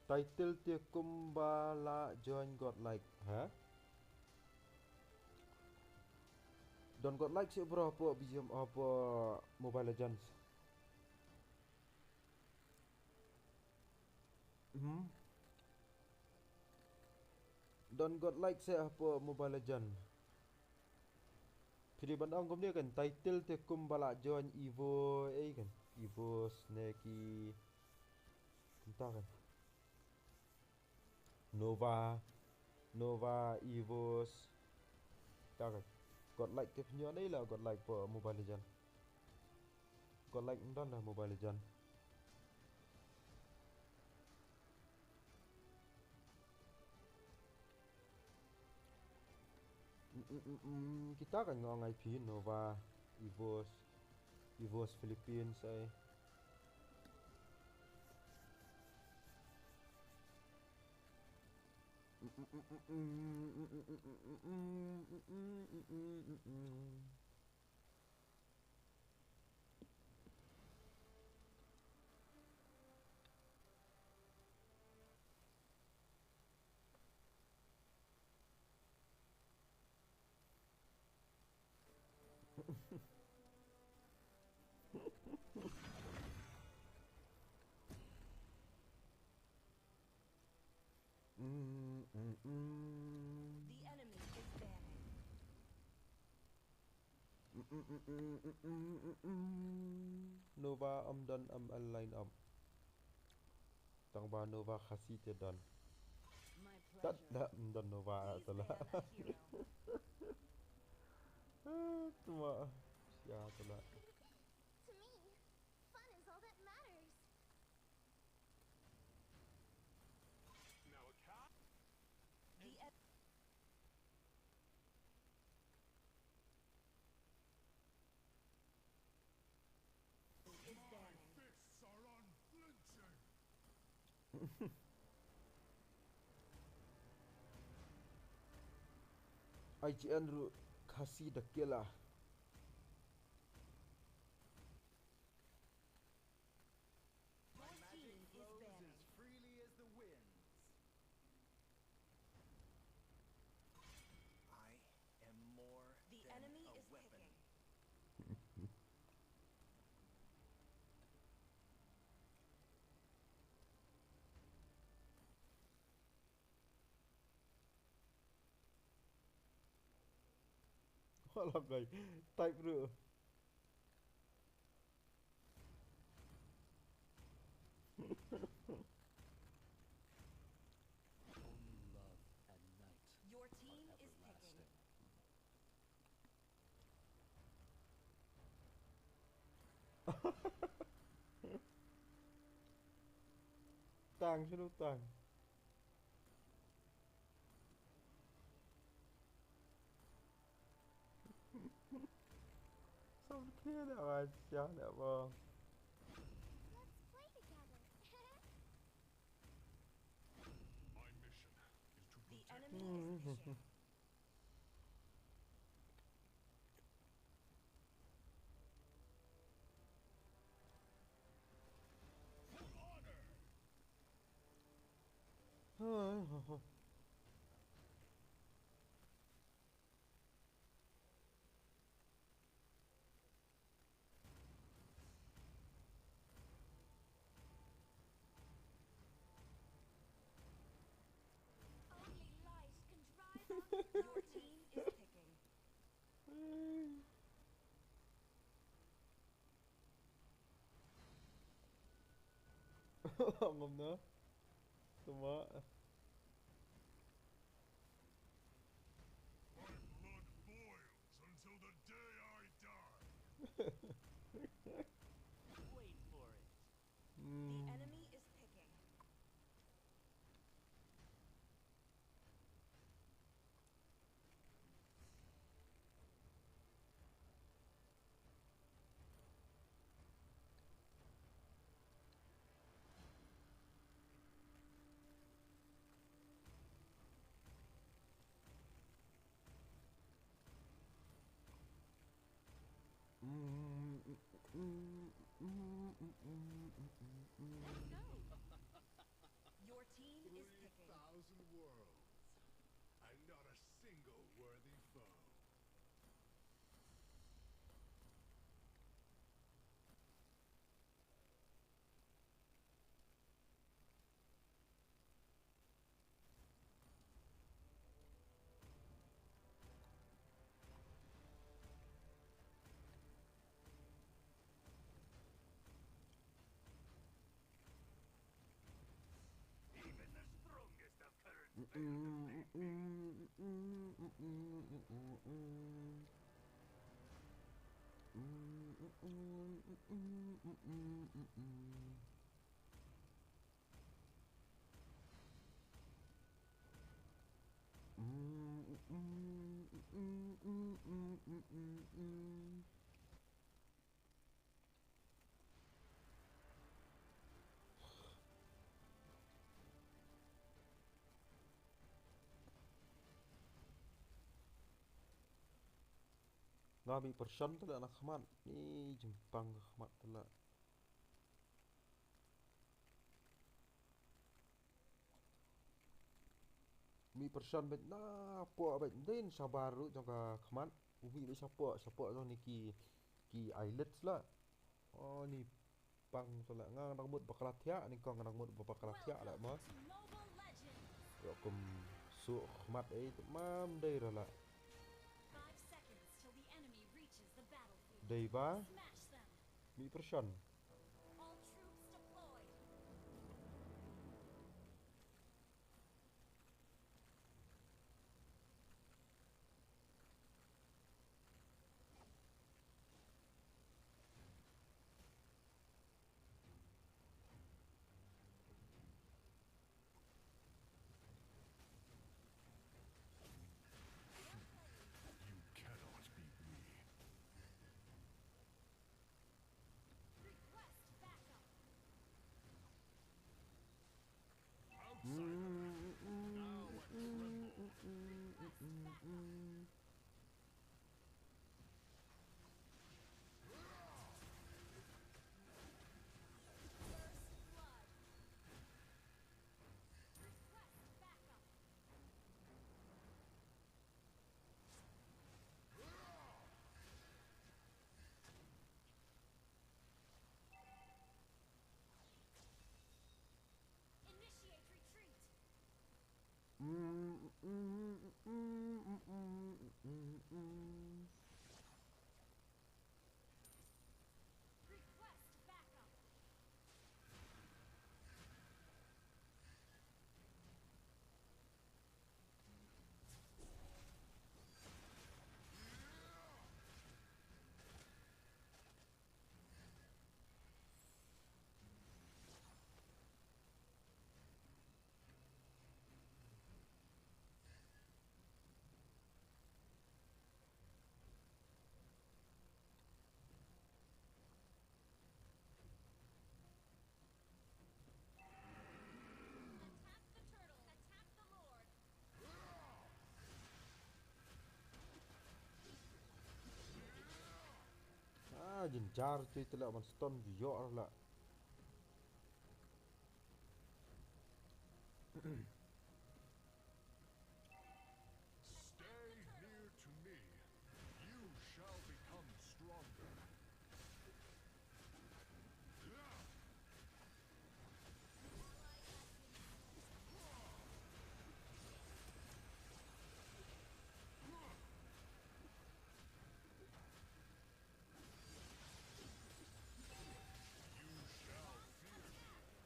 Title te kumba la join Godlike, ha? Don Godlike seh bro hapoh B G M, hapoh Mobile Legends. Hmm. Don Godlike seh hapoh Mobile Legend. Phi dei ban ong kumne kan, title te kumba la join Evo, eh kan. Evo, Snakey. Kumta kan. Nova, Nova, Evos. Ta ka Godlike te pynïoh dei la Godlike hapoh Mobile Legend. Godlike ym don la Mobile Legend. Mm, mm, mm, mm. Kita kan nga ong ïa phi Nova, Evos, Evos Philippines ai. Mm, mm, mm. The enemy is there. Mm, mm, mm, mm, mm, mm, mm, mm. Nova ym don, ym, line up. Tang ba Nova Khasi te don. My pleasure. Tat da, ym don Nova. Please tala. Be my hero. Ah, tuma. Sia tala. To me, fun is all that matters. Now a cat? The e- is there. My fists are unflinching. I G N ruh Khasi the killer. My magic flows as freely as the winds. I am more than a weapon. The enemy is picking. Wala kai. Type ruh. Only love and night are everlasting. Your team is picking. Tang, shu tang. Som khe da wa cha da wa. Let's play together. My mission is to protect. The enemy is picking. Only lies can drive us. Your team is picking. Ngam na. Tuma. My blood boils until the day I die. Wait for it. Hmm. The enemy is picking. Mm, mm, mm. Let's go. Your team is picking. Thousand worlds, and not a single worthy foe. Even the strongest of current Nga mih pyrshon te la na khmat. Ni jingpang ka khmat te la. Mih pyrshon bad na poh bad din shabar ruh jong ka khmat. U mih bad shapoh, shapoh jong ni ki, ki eyelids la. Oh, ni pang te la, nga nang mut bakla thiah, ni kong nang mut bakla thiah la ma. Yo kum su khmat ei te mam dei ra la. Five seconds till the enemy reaches the battlefield. Dei ba? Smash them. Mih pyrshon. All troops deployed. You cannot beat me. Request backup. Outsider, now I tremble. Request backup. First blood. Request backup. Initiate retreat. Request backup. Attack the turtle. Attack the lord. Ah, jin jar tu ite la man stun ïoh la. Stay near to me. You shall become stronger.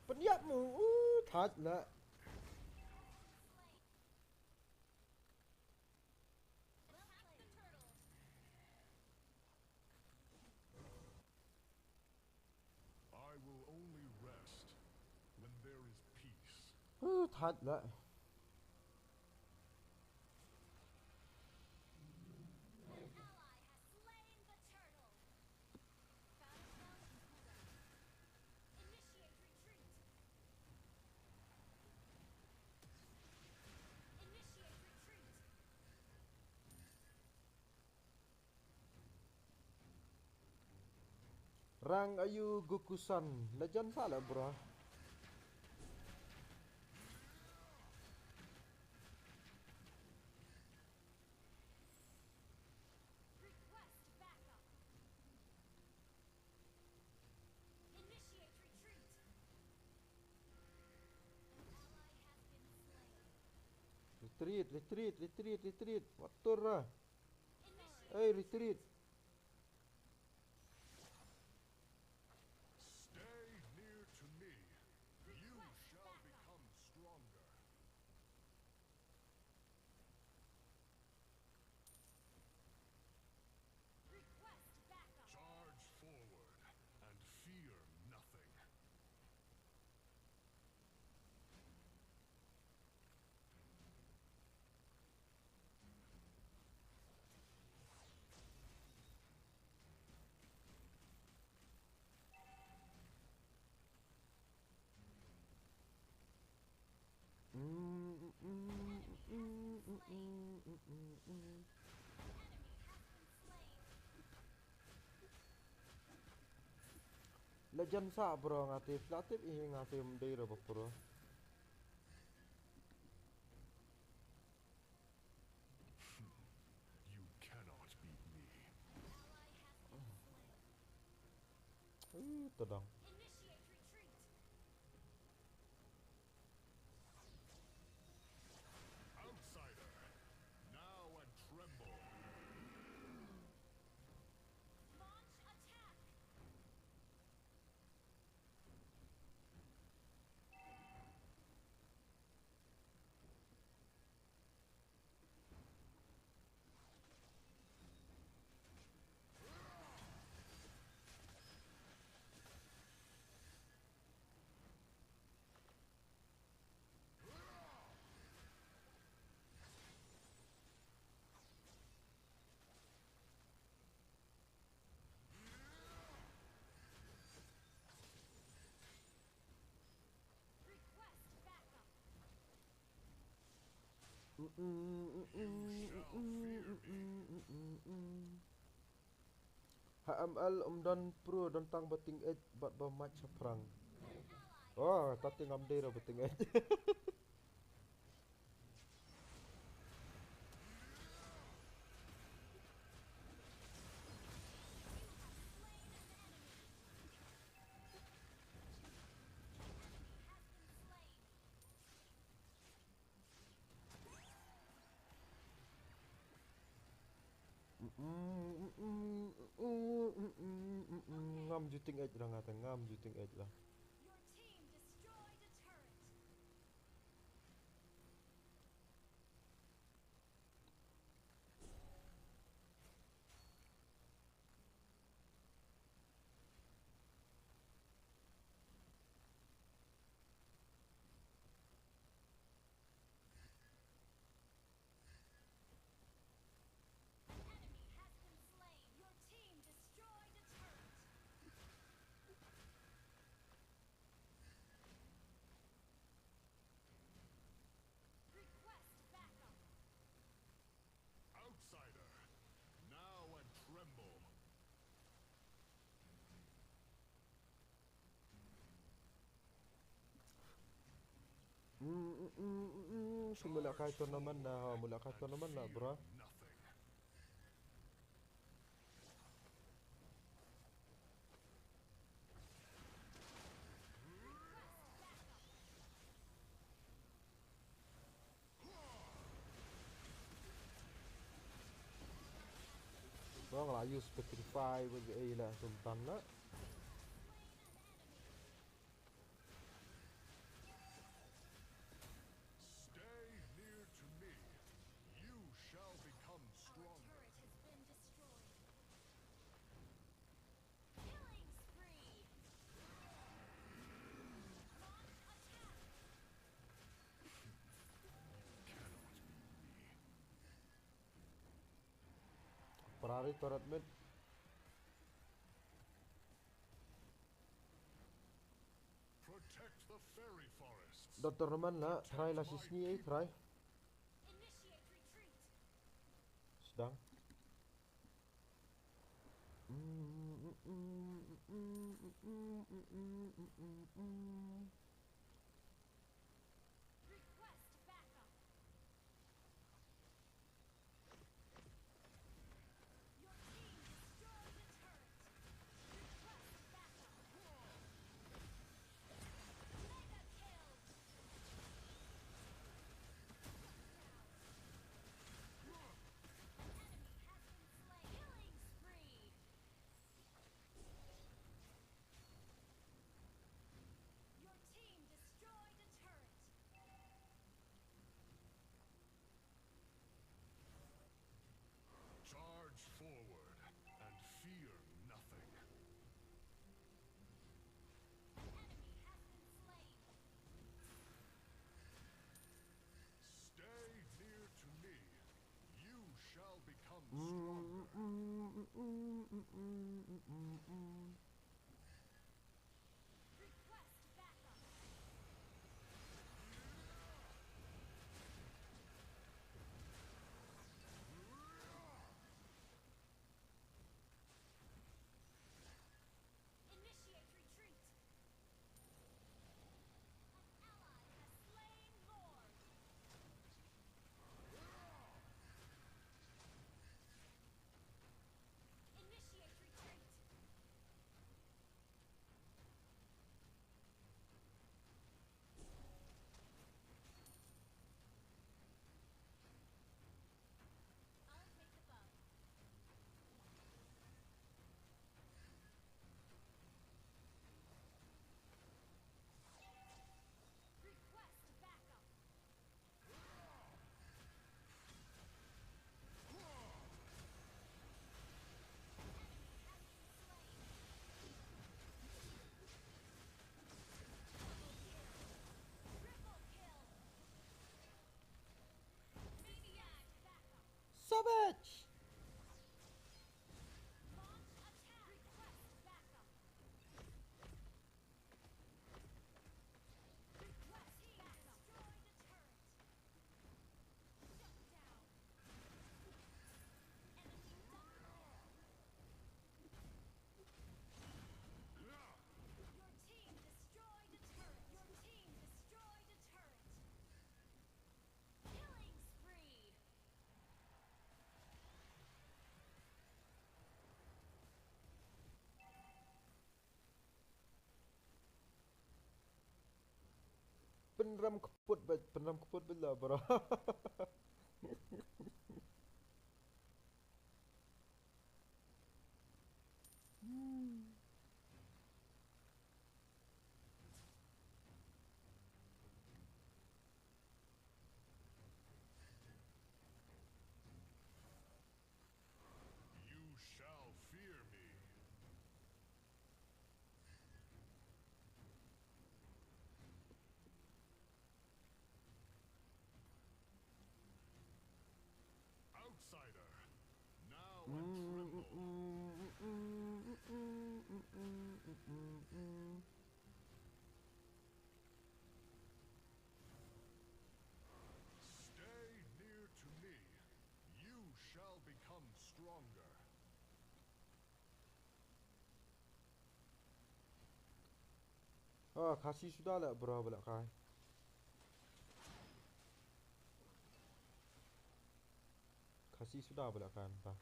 Pynïap mo, uh, thait la. I will only rest when there is peace. Uh, thait la. An ally has slain the turtle. Battlefield is moving. Initiate retreat. Initiate retreat. Rang ayu Goku-san. Legend sa lah, bro. Request backup. Initiate retreat. An ally has been slain. Retreat, retreat, retreat, retreat. Watur lah. Initiate. Hey, retreat. Stay near to me. You shall become stronger. Request backup. Charge forward and fear nothing. Legend sa, bro, nga tip, la tip, ih, nga tip, dei ro ba, bro. You cannot beat me. Ih, tadang. Initiate retreat. Outsider, now and tremble. Launch attack. Request backup. Ha M L um don pro, don tang ba tyngeh bad ba mach shaphrang. Oh, ta te ngam dei ruh ba tyngeh. Ngam ju tyngeh la, nga te ngam ju tyngeh la. Your team destroyed a turret. An enemy has been slain. Your team destroyed a turret. Request backup. Outsider, now and tremble. Hmm, hmm, hmm, hmm, hmm. Shu mula kai tournament la, mula kai tournament la, bro. Nothing. Ba nga la use petrify ba ei la sultan la. Stay near to me. You shall become stronger. Our turret has been destroyed. Killing spree. Launch attack. Prari turret mid. Protect the fairy forest. Don tournament la, try la shisngi, eh, try. Initiate retreat. Sdang. destroyed. Initiate retreat. An ally has slain Lord. Initiate retreat. I'll take the buff. Request backup. Enemy has been slain. Double kill. Triple kill. Maniac backup. Savage! Launch attack. Request backup. Request backup. Destroy the turret. Shut down. Enemy double kill. Your team destroyed a turret. Your team destroyed a turret. Killing spree. Pynram kput bad, pynram kput bad la, bro. Hmm. You shall fear me. Outsider, now and tremble. Stay near to me. You shall become stronger. Ah, Kha'Zix suda leh, bro, ba leh kai. Kha'Zix suda ba leh kai mynta.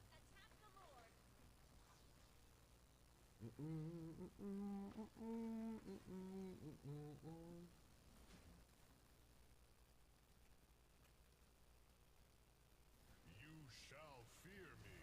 You shall fear me.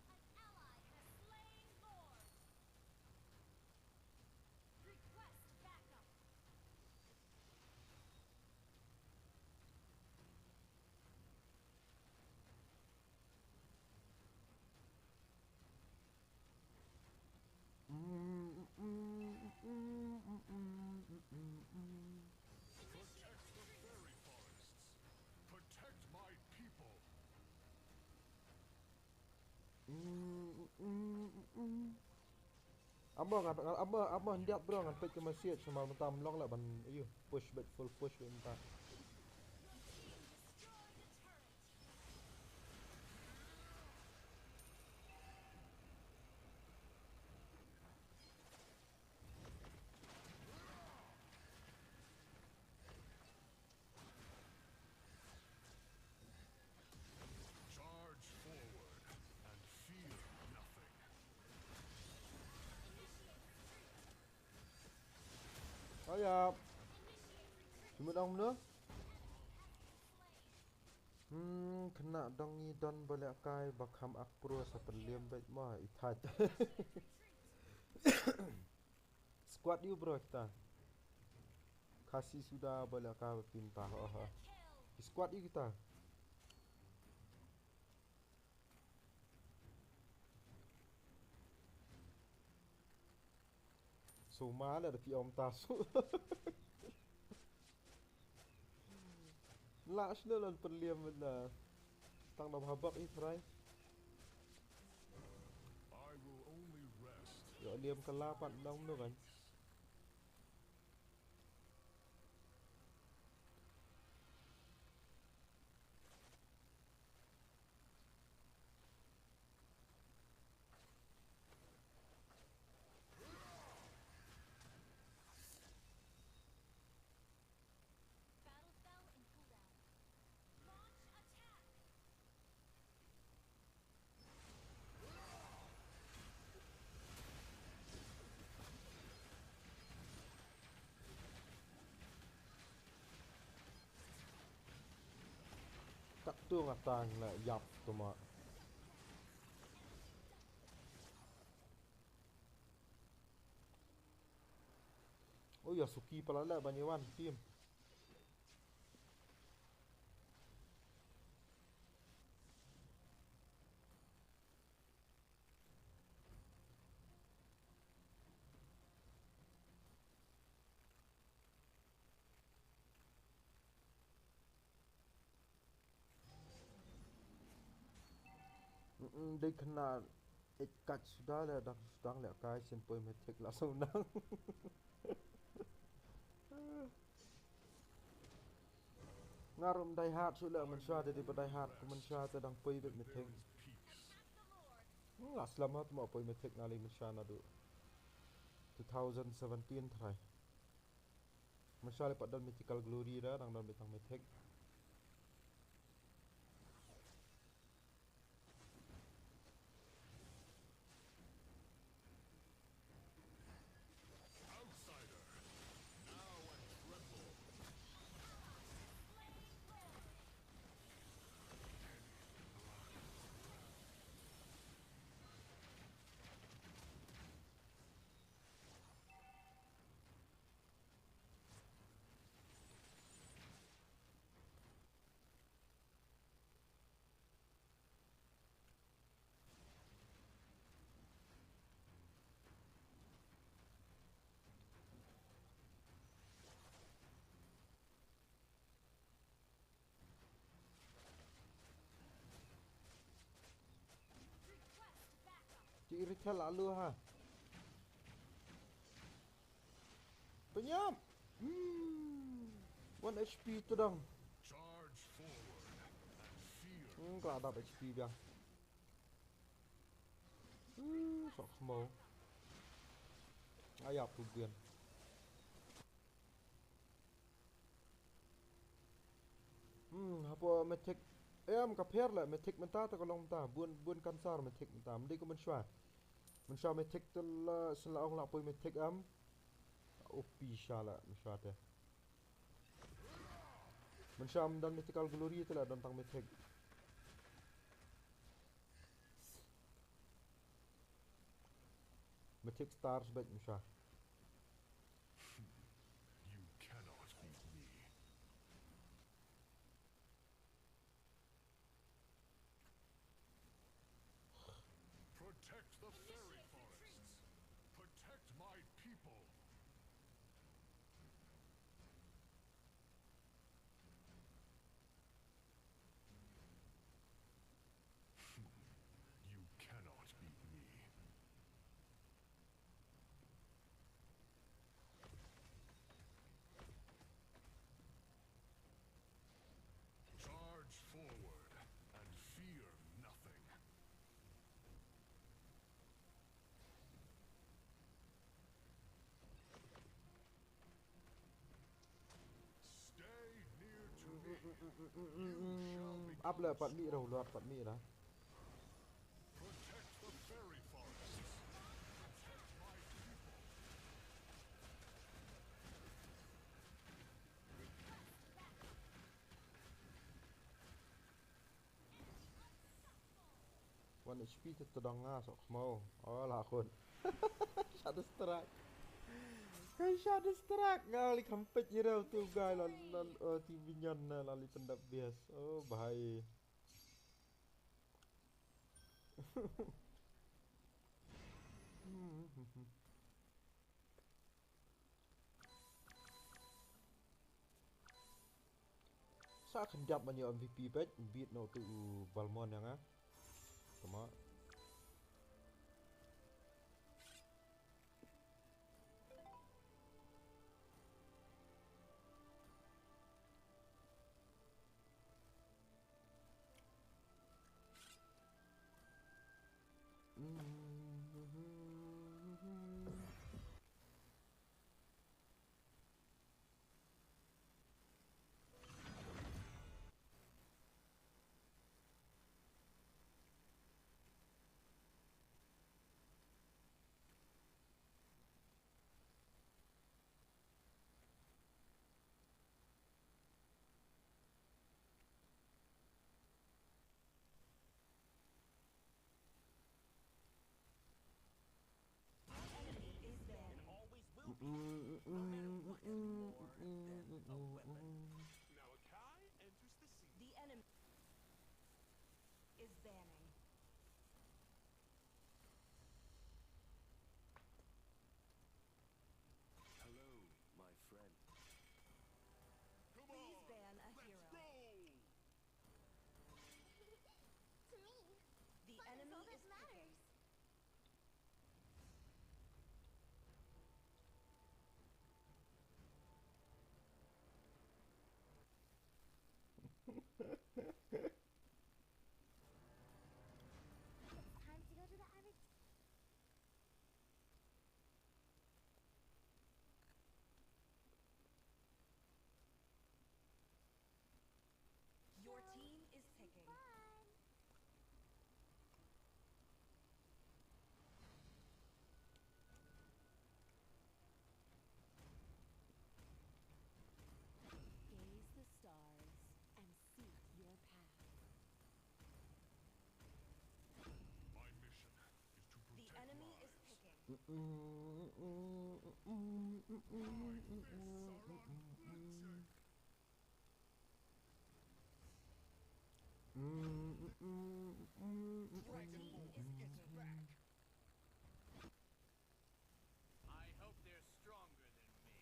An ally has slain Lord. Request backup. Protect the fairy forests. Protect my people. Amo ngan, amo, amo hyndiat bro, ngan peit ka message namar mynta ym long leh ban, aiu, push beit, full push beit mynta. Charge forward and fear nothing. Aya. Cuma dang mano? Hmm, kena dang ngi don ba leh kai ba kham ak pro sa pynliam beit ma i thait. Squad ïu bro kita. Kha'Zix suda ba leh kai ba pynta, ho, ho. Squad ïu kita. Suma la da phi ym ta su. La sne lan pynliam na. Tang da habak i trai. I will only rest. Yo liam ka la pat dang no kan. Battle fell in cooldown. Launch attack. Kat tu ngatang la yap tu ma. Oh ya, Suki pala la ban wan team. Mm, mm, dei kena ik kat suda le dang sudang le kai sin poi metik la so nang. Nga rum dai hat su le man sha te di ba dai hat ku man sha te dang poi bet metik. Nga selamat ma poi metik ngali man sha na du two thousand seventeen trai. Mashal pat don mythical glory ra, dang don bitang mythic. Outsider, now and tremble. Ti iri thal alu ha. Penyap. Hmm. One H P tudang. Charge forward and fear. Hmm, kala dap H P biang. Hmm, sok mo. Ayap tu bian. Hmm, hapo mythic. Em, ka pher la, mythic mynta ta ka long mynta. Bun, bun kansar mythic mynta. Mdei ko mynshuwa. Mynshuwa mythic te la, shen la ong la poi mythic am. O P sha la, mynshuwa te. Mynshuwa mdon mythical glory te la don tang mythic. Mythic stars bad mynshuwa. You cannot beat me. Protect the fairy forests. Protect my people. You cannot beat me. Charge forward and fear nothing. Stay near to me. You shall become Ap le pat mi rau luat pat mi ra. Protect the fairy forests. Protect my people. One H P te tedang nga sok khmau. Oh, la khun. Shadow strike. Kai shadow strike nga li khampet ira tu guy la la, eh, ti binyan na la li pendap bias. Oh, bahai. Ah, khyndiat ban ïoh M V P peit, beat noh tu u Balmond ïa nga. Tama. Our enemy is banning. Always will be. No matter what. More than a weapon. Malachi enters the scene. The enemy is banning. Hello, my friend. Come on, let's go! Please ban a hero. To me, the enemy is all that matters. It's time to go to the avid. Your team is picking. Fun. Gaze the stars and seek your path. My mission is to protect lives. The enemy is picking. My fists are on fire. Your team is picking. I hope they're stronger than me.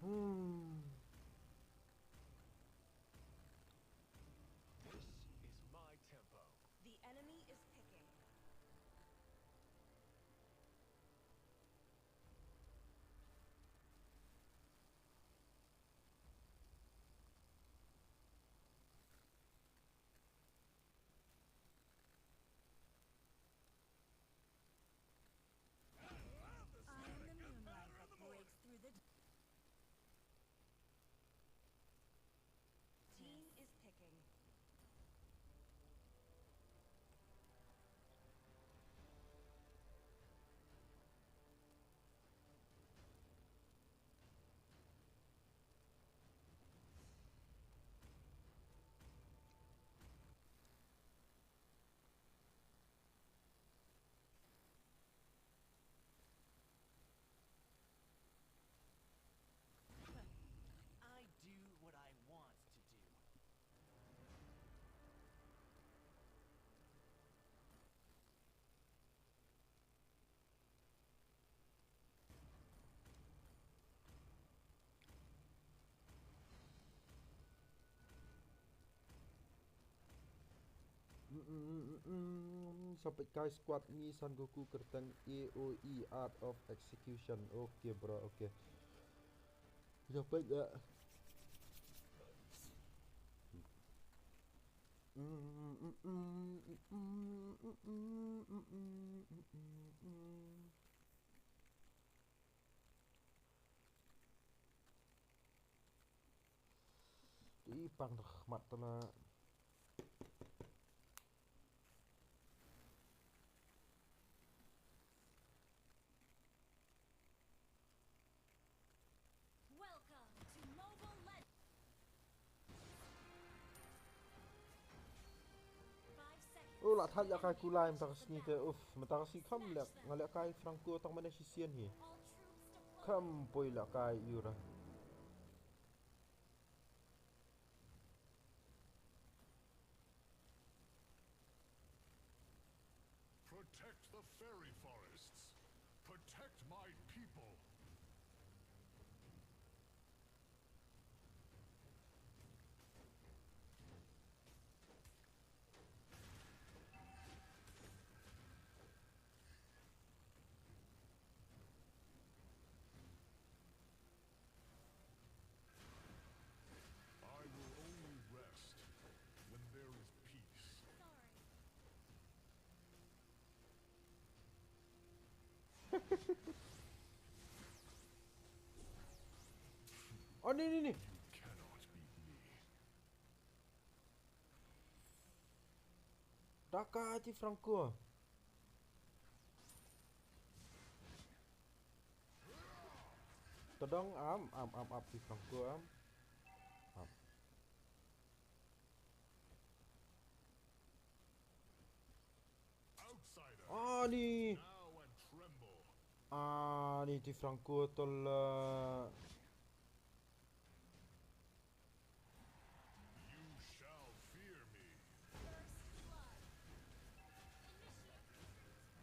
Hmm. This is my tempo. The enemy is picking. I am the moonlight that breaks through the d- Team is picking. I do what I want to do. Mm, mm, mm, mm, mm. Sa peit kai squad mi Son Goku kyrteng A O E, Art of Execution. Okay, bro, okay. Sa peit, eh. Ih, pang dah mat tu lah. Welcome to Mobile Legends. Five seconds. Oh, la thait ïa kai kulai mynta ka sngi te. Uff, mynta ka sngi kham leh, nga leh kai Franco tang mane shisien hi. All troops deployed. Kham poi leh kai ïura. Protect the fairy forests. Protect my people. I will only rest when there is peace. Oh, ni, ni, ni. Cannot beat me. Daka ti Franco. Todong am, am, am, am ti Franco am. Am. Outsider, Ah, ni. Now and tremble. Ah, ni ti Franco tol. Uh, You shall fear me. First blood. Initiate retreat.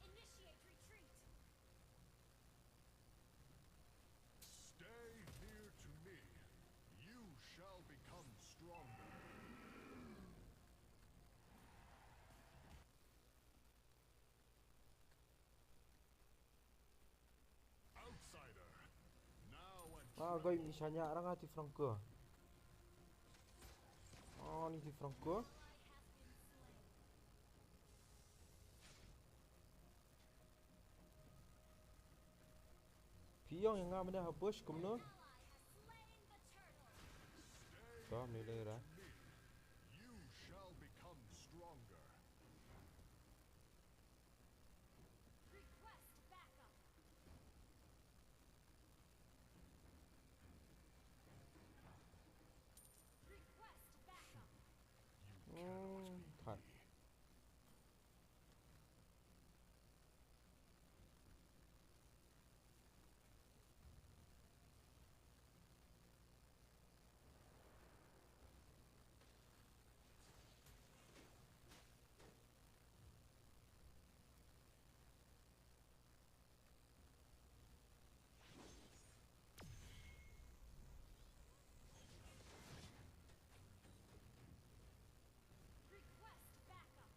Initiate retreat. Stay near to me. You shall become stronger. Outsider. Now and Ah, goi mi sanya ranga ti Franco. Oh, ni ti Franco. Piong yang ngam dah bush kumno. Ka mele ra. You shall become stronger. Request backup. Request backup. Hmm, thak. Request backup.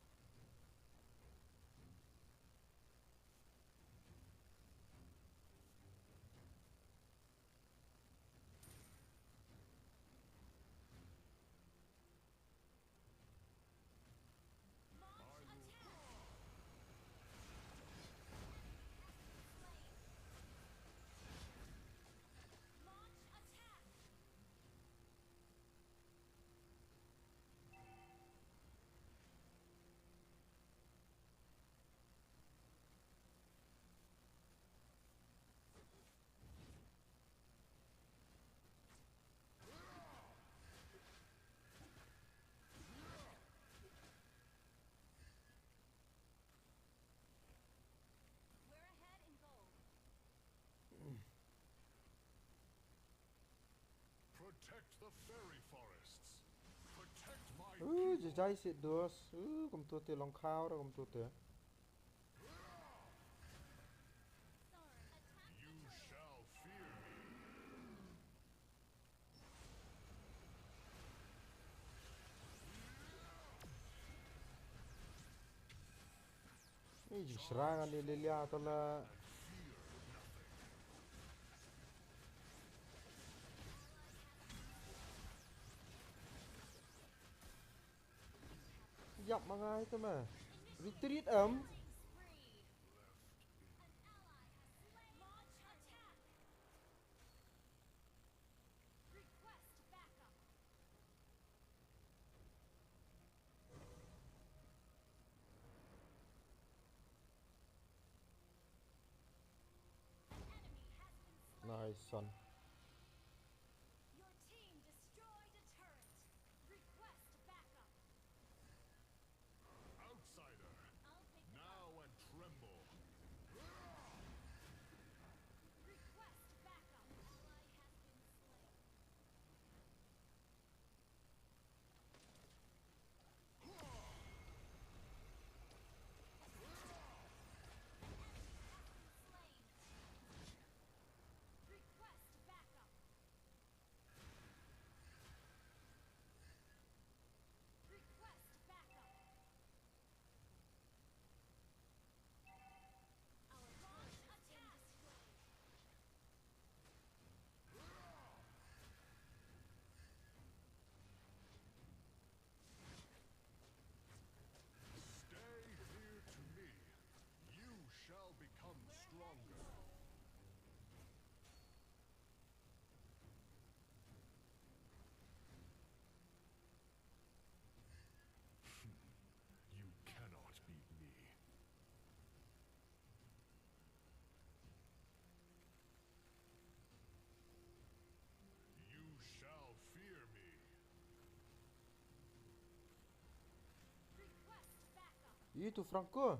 Launch attack. Enemy has been slain. Launch attack. We're ahead in gold. Protect the fairy forests. Protect my Uh, people. jai sit dos. Uh, kumtu te long khau ra kumtu te. Sorry. Attack You the turret. Shall fear me. Ni jing srang ani lilia tola. Yap mangai tu ma. Retreat em. Killing spree. An ally has slain. Launch attack. Request backup. An enemy has been slain. Nice son. Your team destroyed a turret. Request backup. Outsider. I'll pick them Now up. And tremble. Request Itu Franco.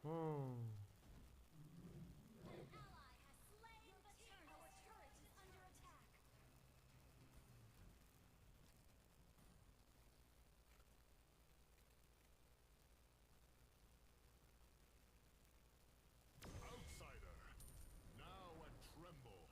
Hmm. Outsider, now and tremble.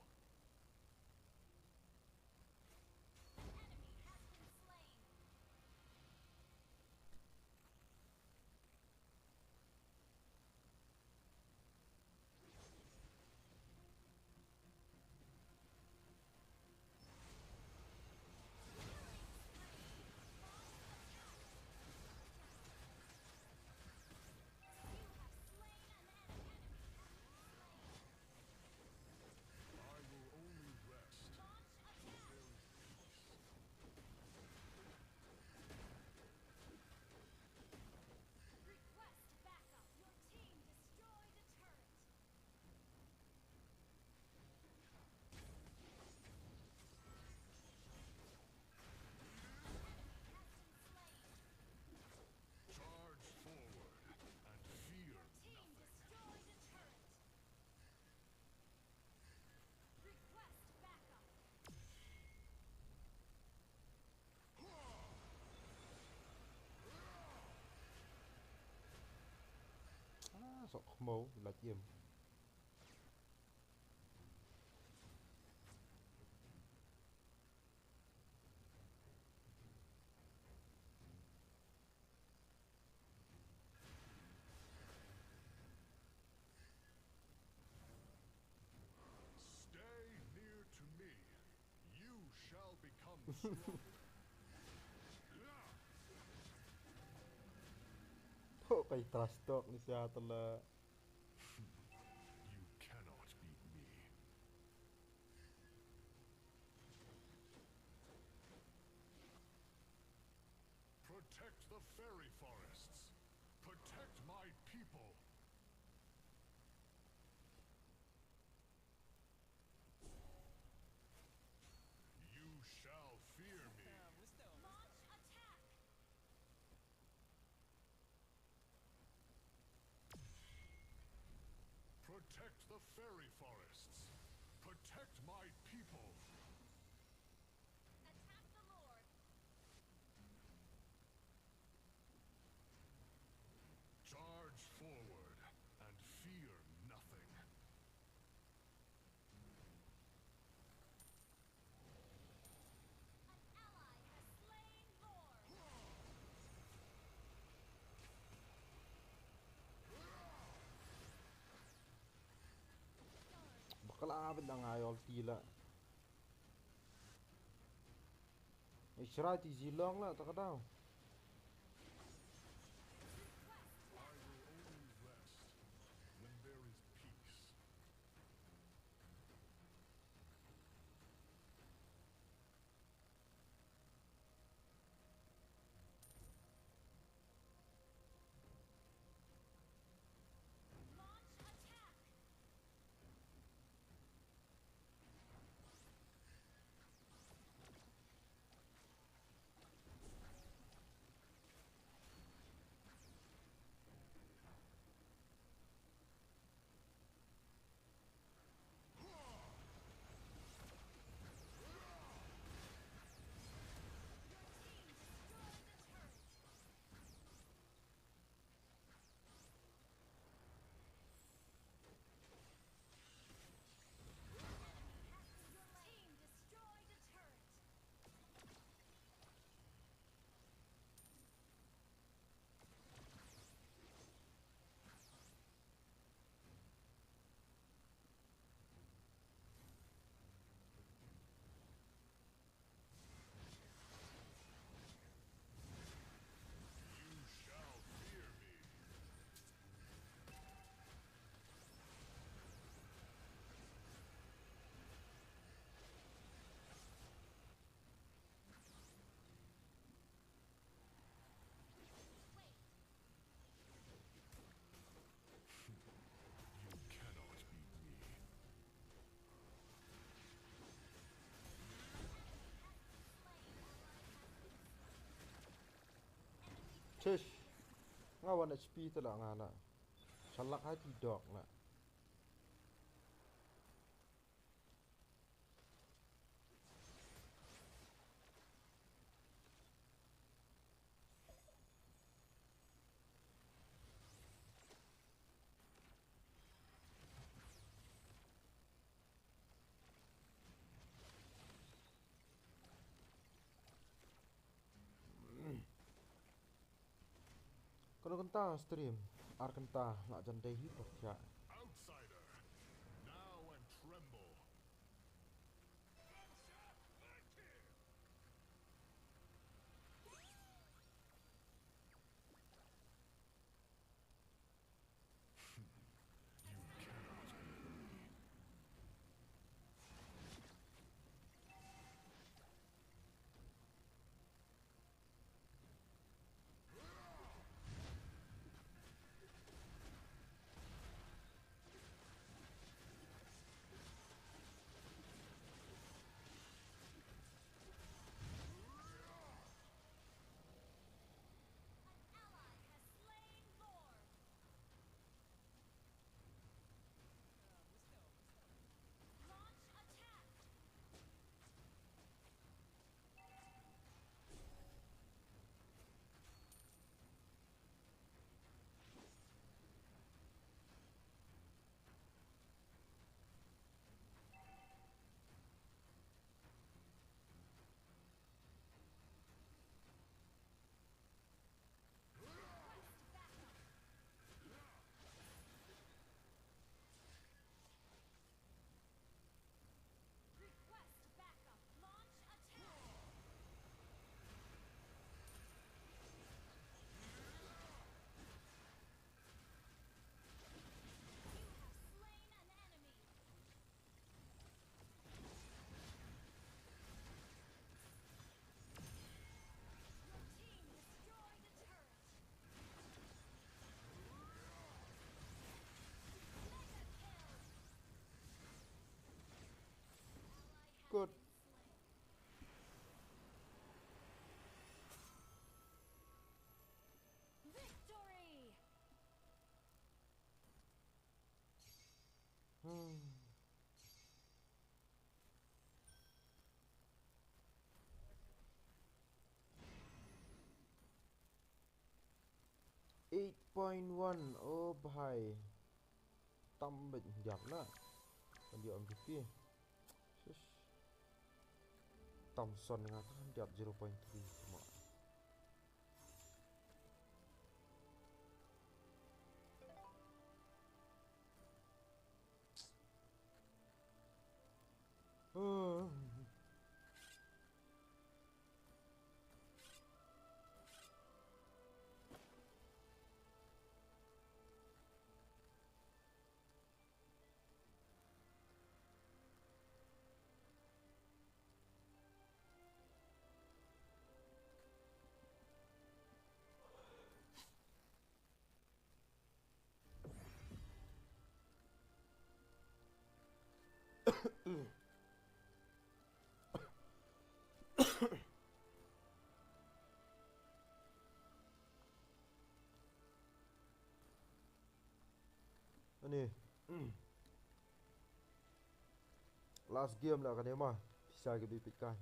I will only rest. Request backup. Your team destroyed a turret. Enemy has been slain. Charge forward and fear nothing. Team destroyed a turret. Request backup. Ah, sok khmo, lait iem. Stay near to me. You shall become stronger. Tok kai trust talk ni sia tela. You cannot beat me. Protect the fairy forests. Protect my people. You shall fear me. Launch attack. Protect the fairy forests. Protect my people. Attack the Lord. Charge forward and fear nothing. An ally has slain Lord. Bakla abin da nga ïoh tila. Ai, srai ti zilong la, ta ka daw. I will only rest when there is peace. Launch attack. Shish. Nga wan H P te la nga la. Shalak hai ti dok la. Kano kynta stream, ar kynta la jan dei hi pyrkhat. Outsider, now and tremble. Good. Victory! Hmm. Eight point one, oh bhai. Tam bad diap na. Kan diap M V P. Shush. Thompson nga kan diap zero point three cuma. Ani. Last game la kane ma. Pisa ke bipit kai.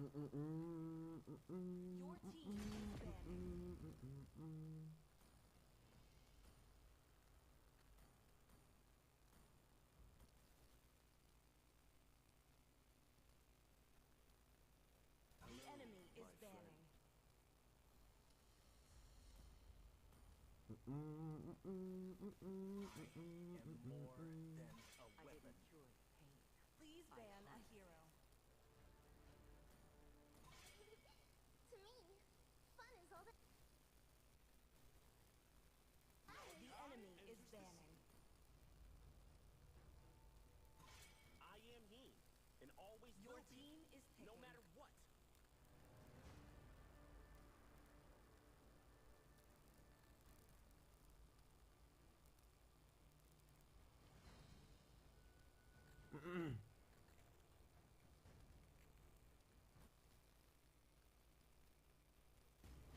Your team is banning. The enemy is banning. I am more than a weapon. Please ban a hero. To me, fun is all that. The enemy is banning. I am he, and always will be, no matter what.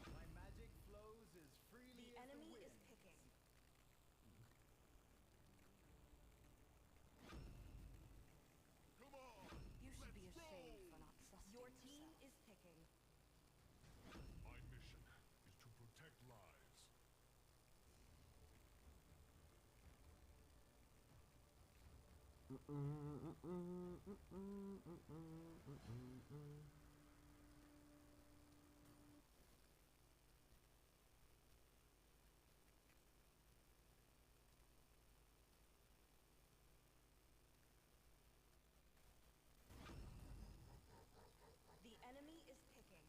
My magic flows as freely. The as the enemy wind. Is picking. Come on. You should be ashamed for not trusting yourself. Your team is picking. My mission is to protect lives. The enemy is picking.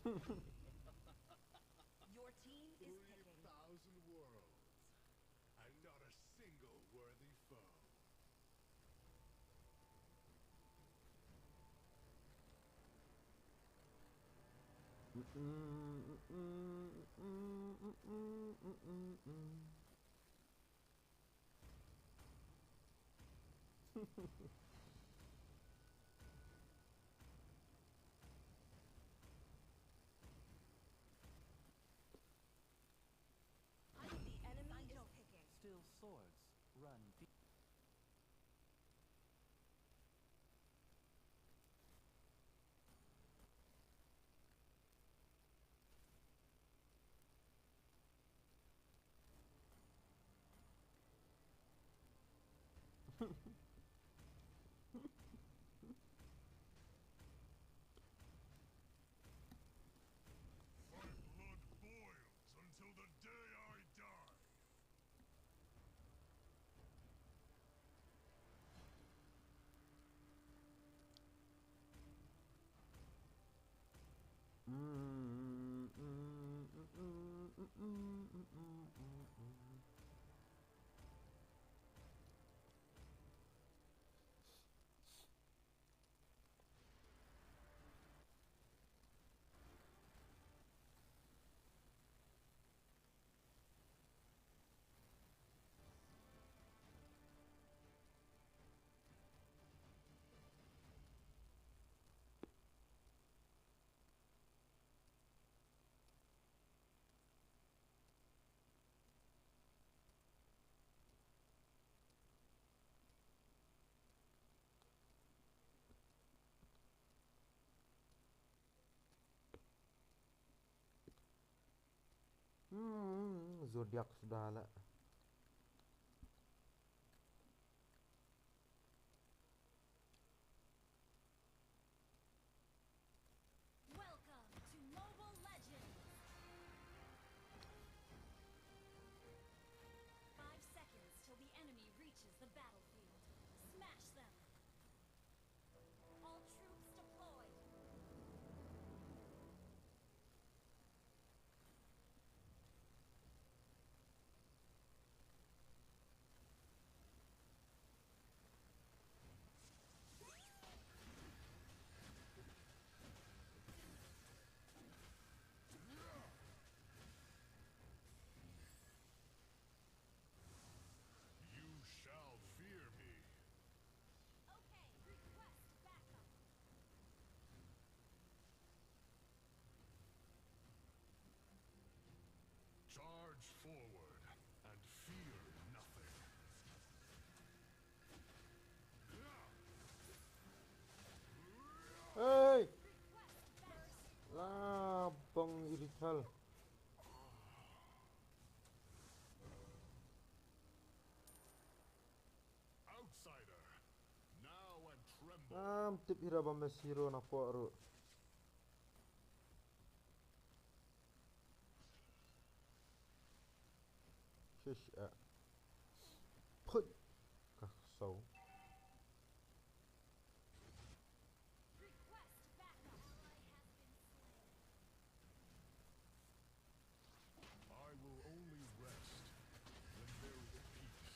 Let's go. Your team is picking. Three thousand worlds, and not a single worthy foe. The enemy is picking. Still swords run deep. My blood boils until the day I die. Hmm, Zodiak sudah lah. Welcome to Mobile Legends! Five seconds till the enemy reaches the battlefield. Smash them! All troops deployed! Forward and fear nothing. Hey! La bang Irithel. Outsider, now and tremble. Am tip ira ba me siro na ko ru. Shish, eh. Put. Ka so. Request backup. Ally has been slain. I will only rest when there is peace.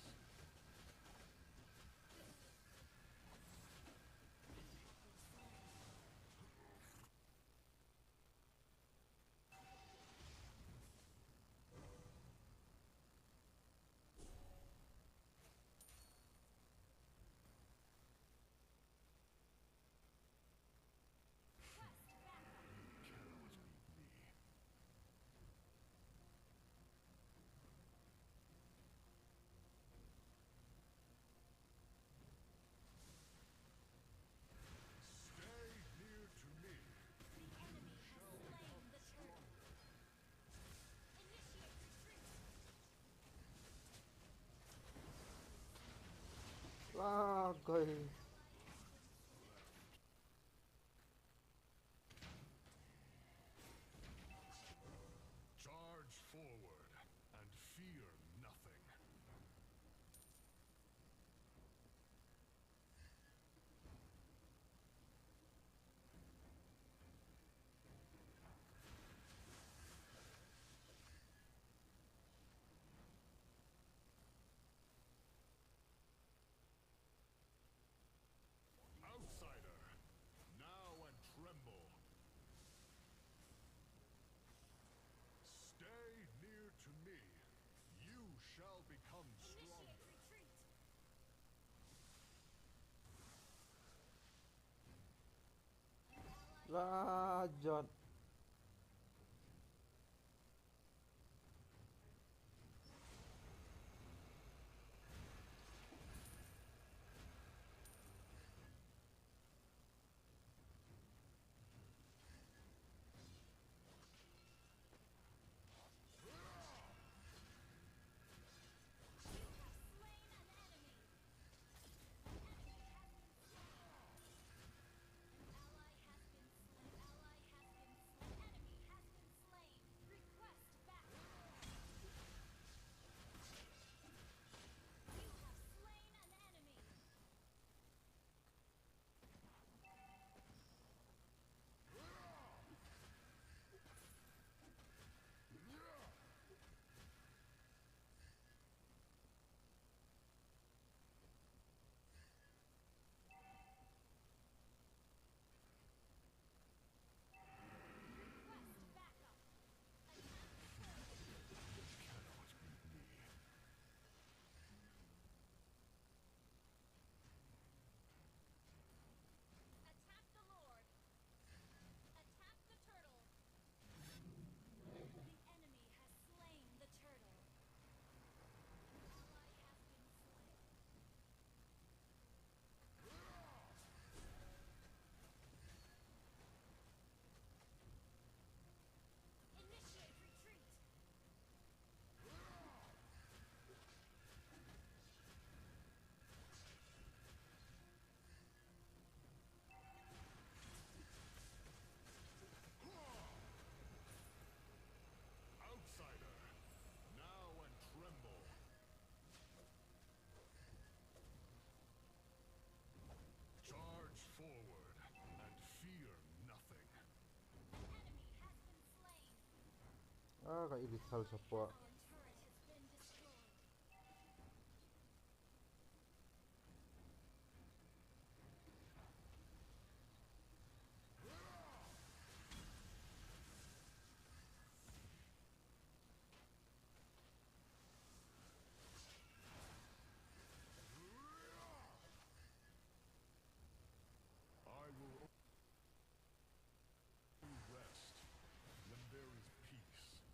Stay near to me. The enemy has slain the turtle. Initiate retreat. Ah, okay. Charge forward and fear nothing. Outsider, now and tremble. Stay near to me. You shall become stronger. Initiate retreat. La jot. Attack the Lord. Attack the turtle. The enemy has slain the turtle. Ally has been slain. Initiate retreat. Outsider, now and tremble. Charge forward and fear nothing. Enemy has been slain. Ah, ka Irithel support. Our turret has been destroyed. I will only rest when there is peace.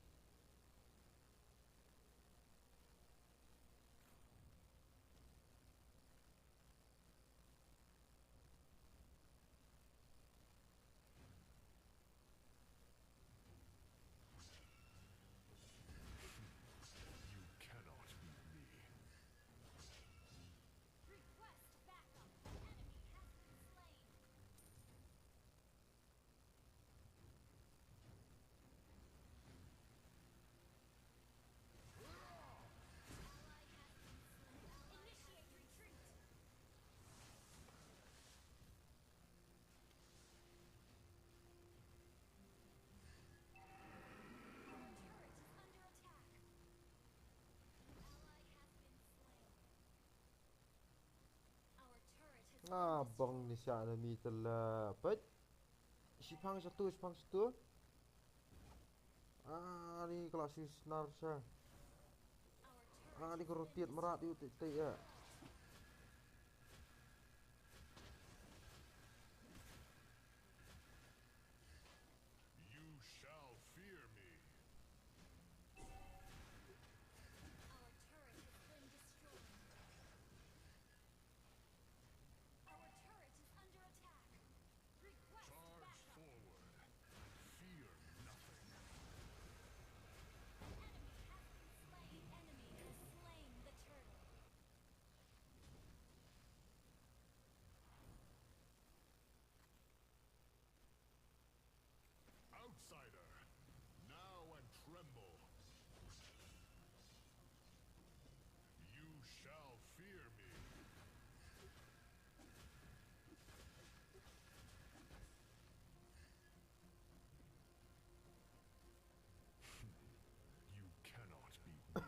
Ah, bang ni sha enemy te la. Peit. Shipang satu, shipang satu. Ah, ni ka la shu snar sha. Ah, ni ka rotate mrad ïa u tei tei ïa. You shall fear me. Our turret has been destroyed. Our turret is under attack. Request backup. Charge forward. Fear nothing. An enemy has been slain. Enemy has slain the turtle. Outsider, now and tremble. You shall fear me. You cannot beat me.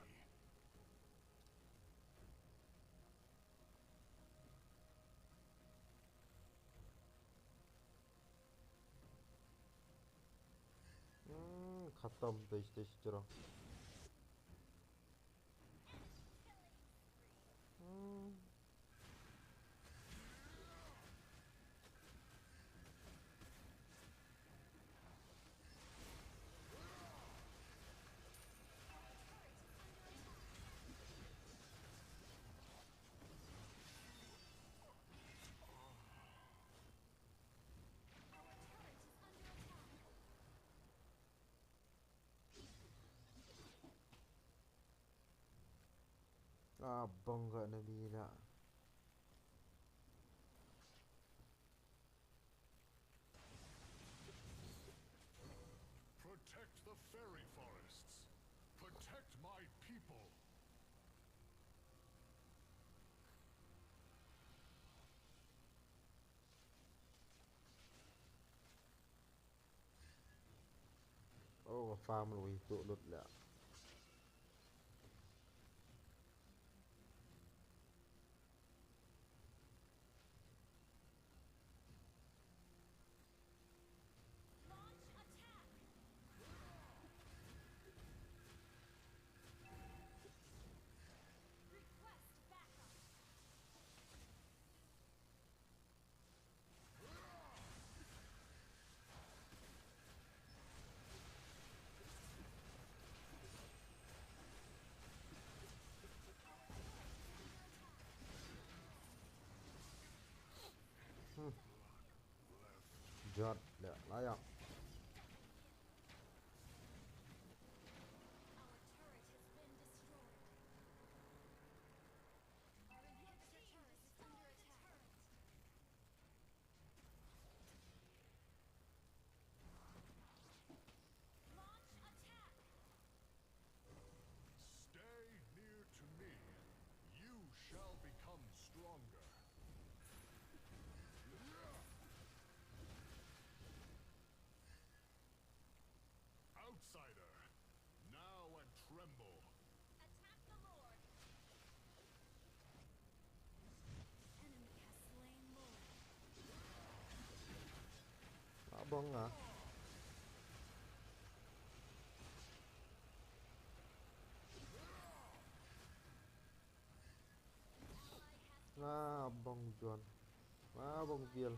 Hmm, khatam dei dei jrong. Hmm. Ah, bang ka enemy la. Protect the fairy forests. Protect my people. Oh, farm lui tu lut la. Launch attack. Request backup. Hmm. Jot, la, la ïa. Stay near to me. You shall become stronger. Outsider, now and tremble. Attack the Lord. Enemy has slain Lord. Abang ah. Nga bang John. Nga bang Biel.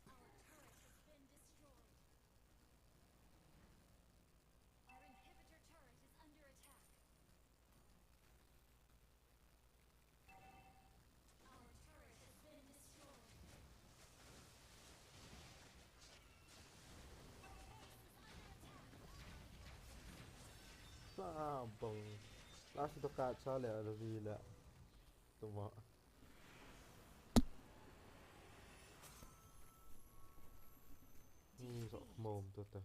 Our turret has been destroyed. Our inhibitor turret is under attack. Our turret has been destroyed. Our base is under attack. Sa bang. Last to catch sa le, le, le. Tuma. Ni sok mom tu ta.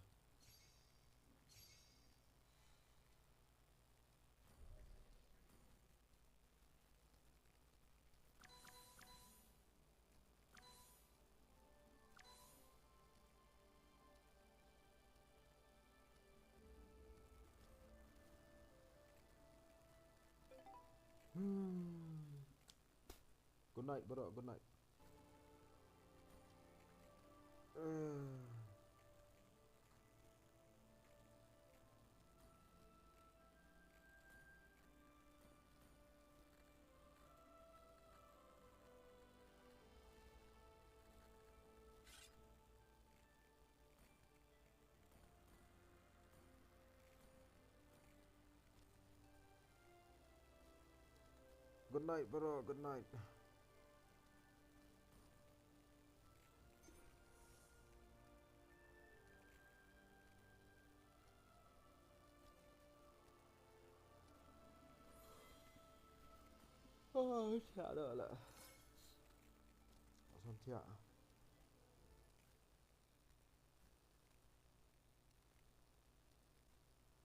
Hmm. Good night, bro. Good night. Uh. Good night, bro. Good night. Oh, shut up lah. Langsung tiak.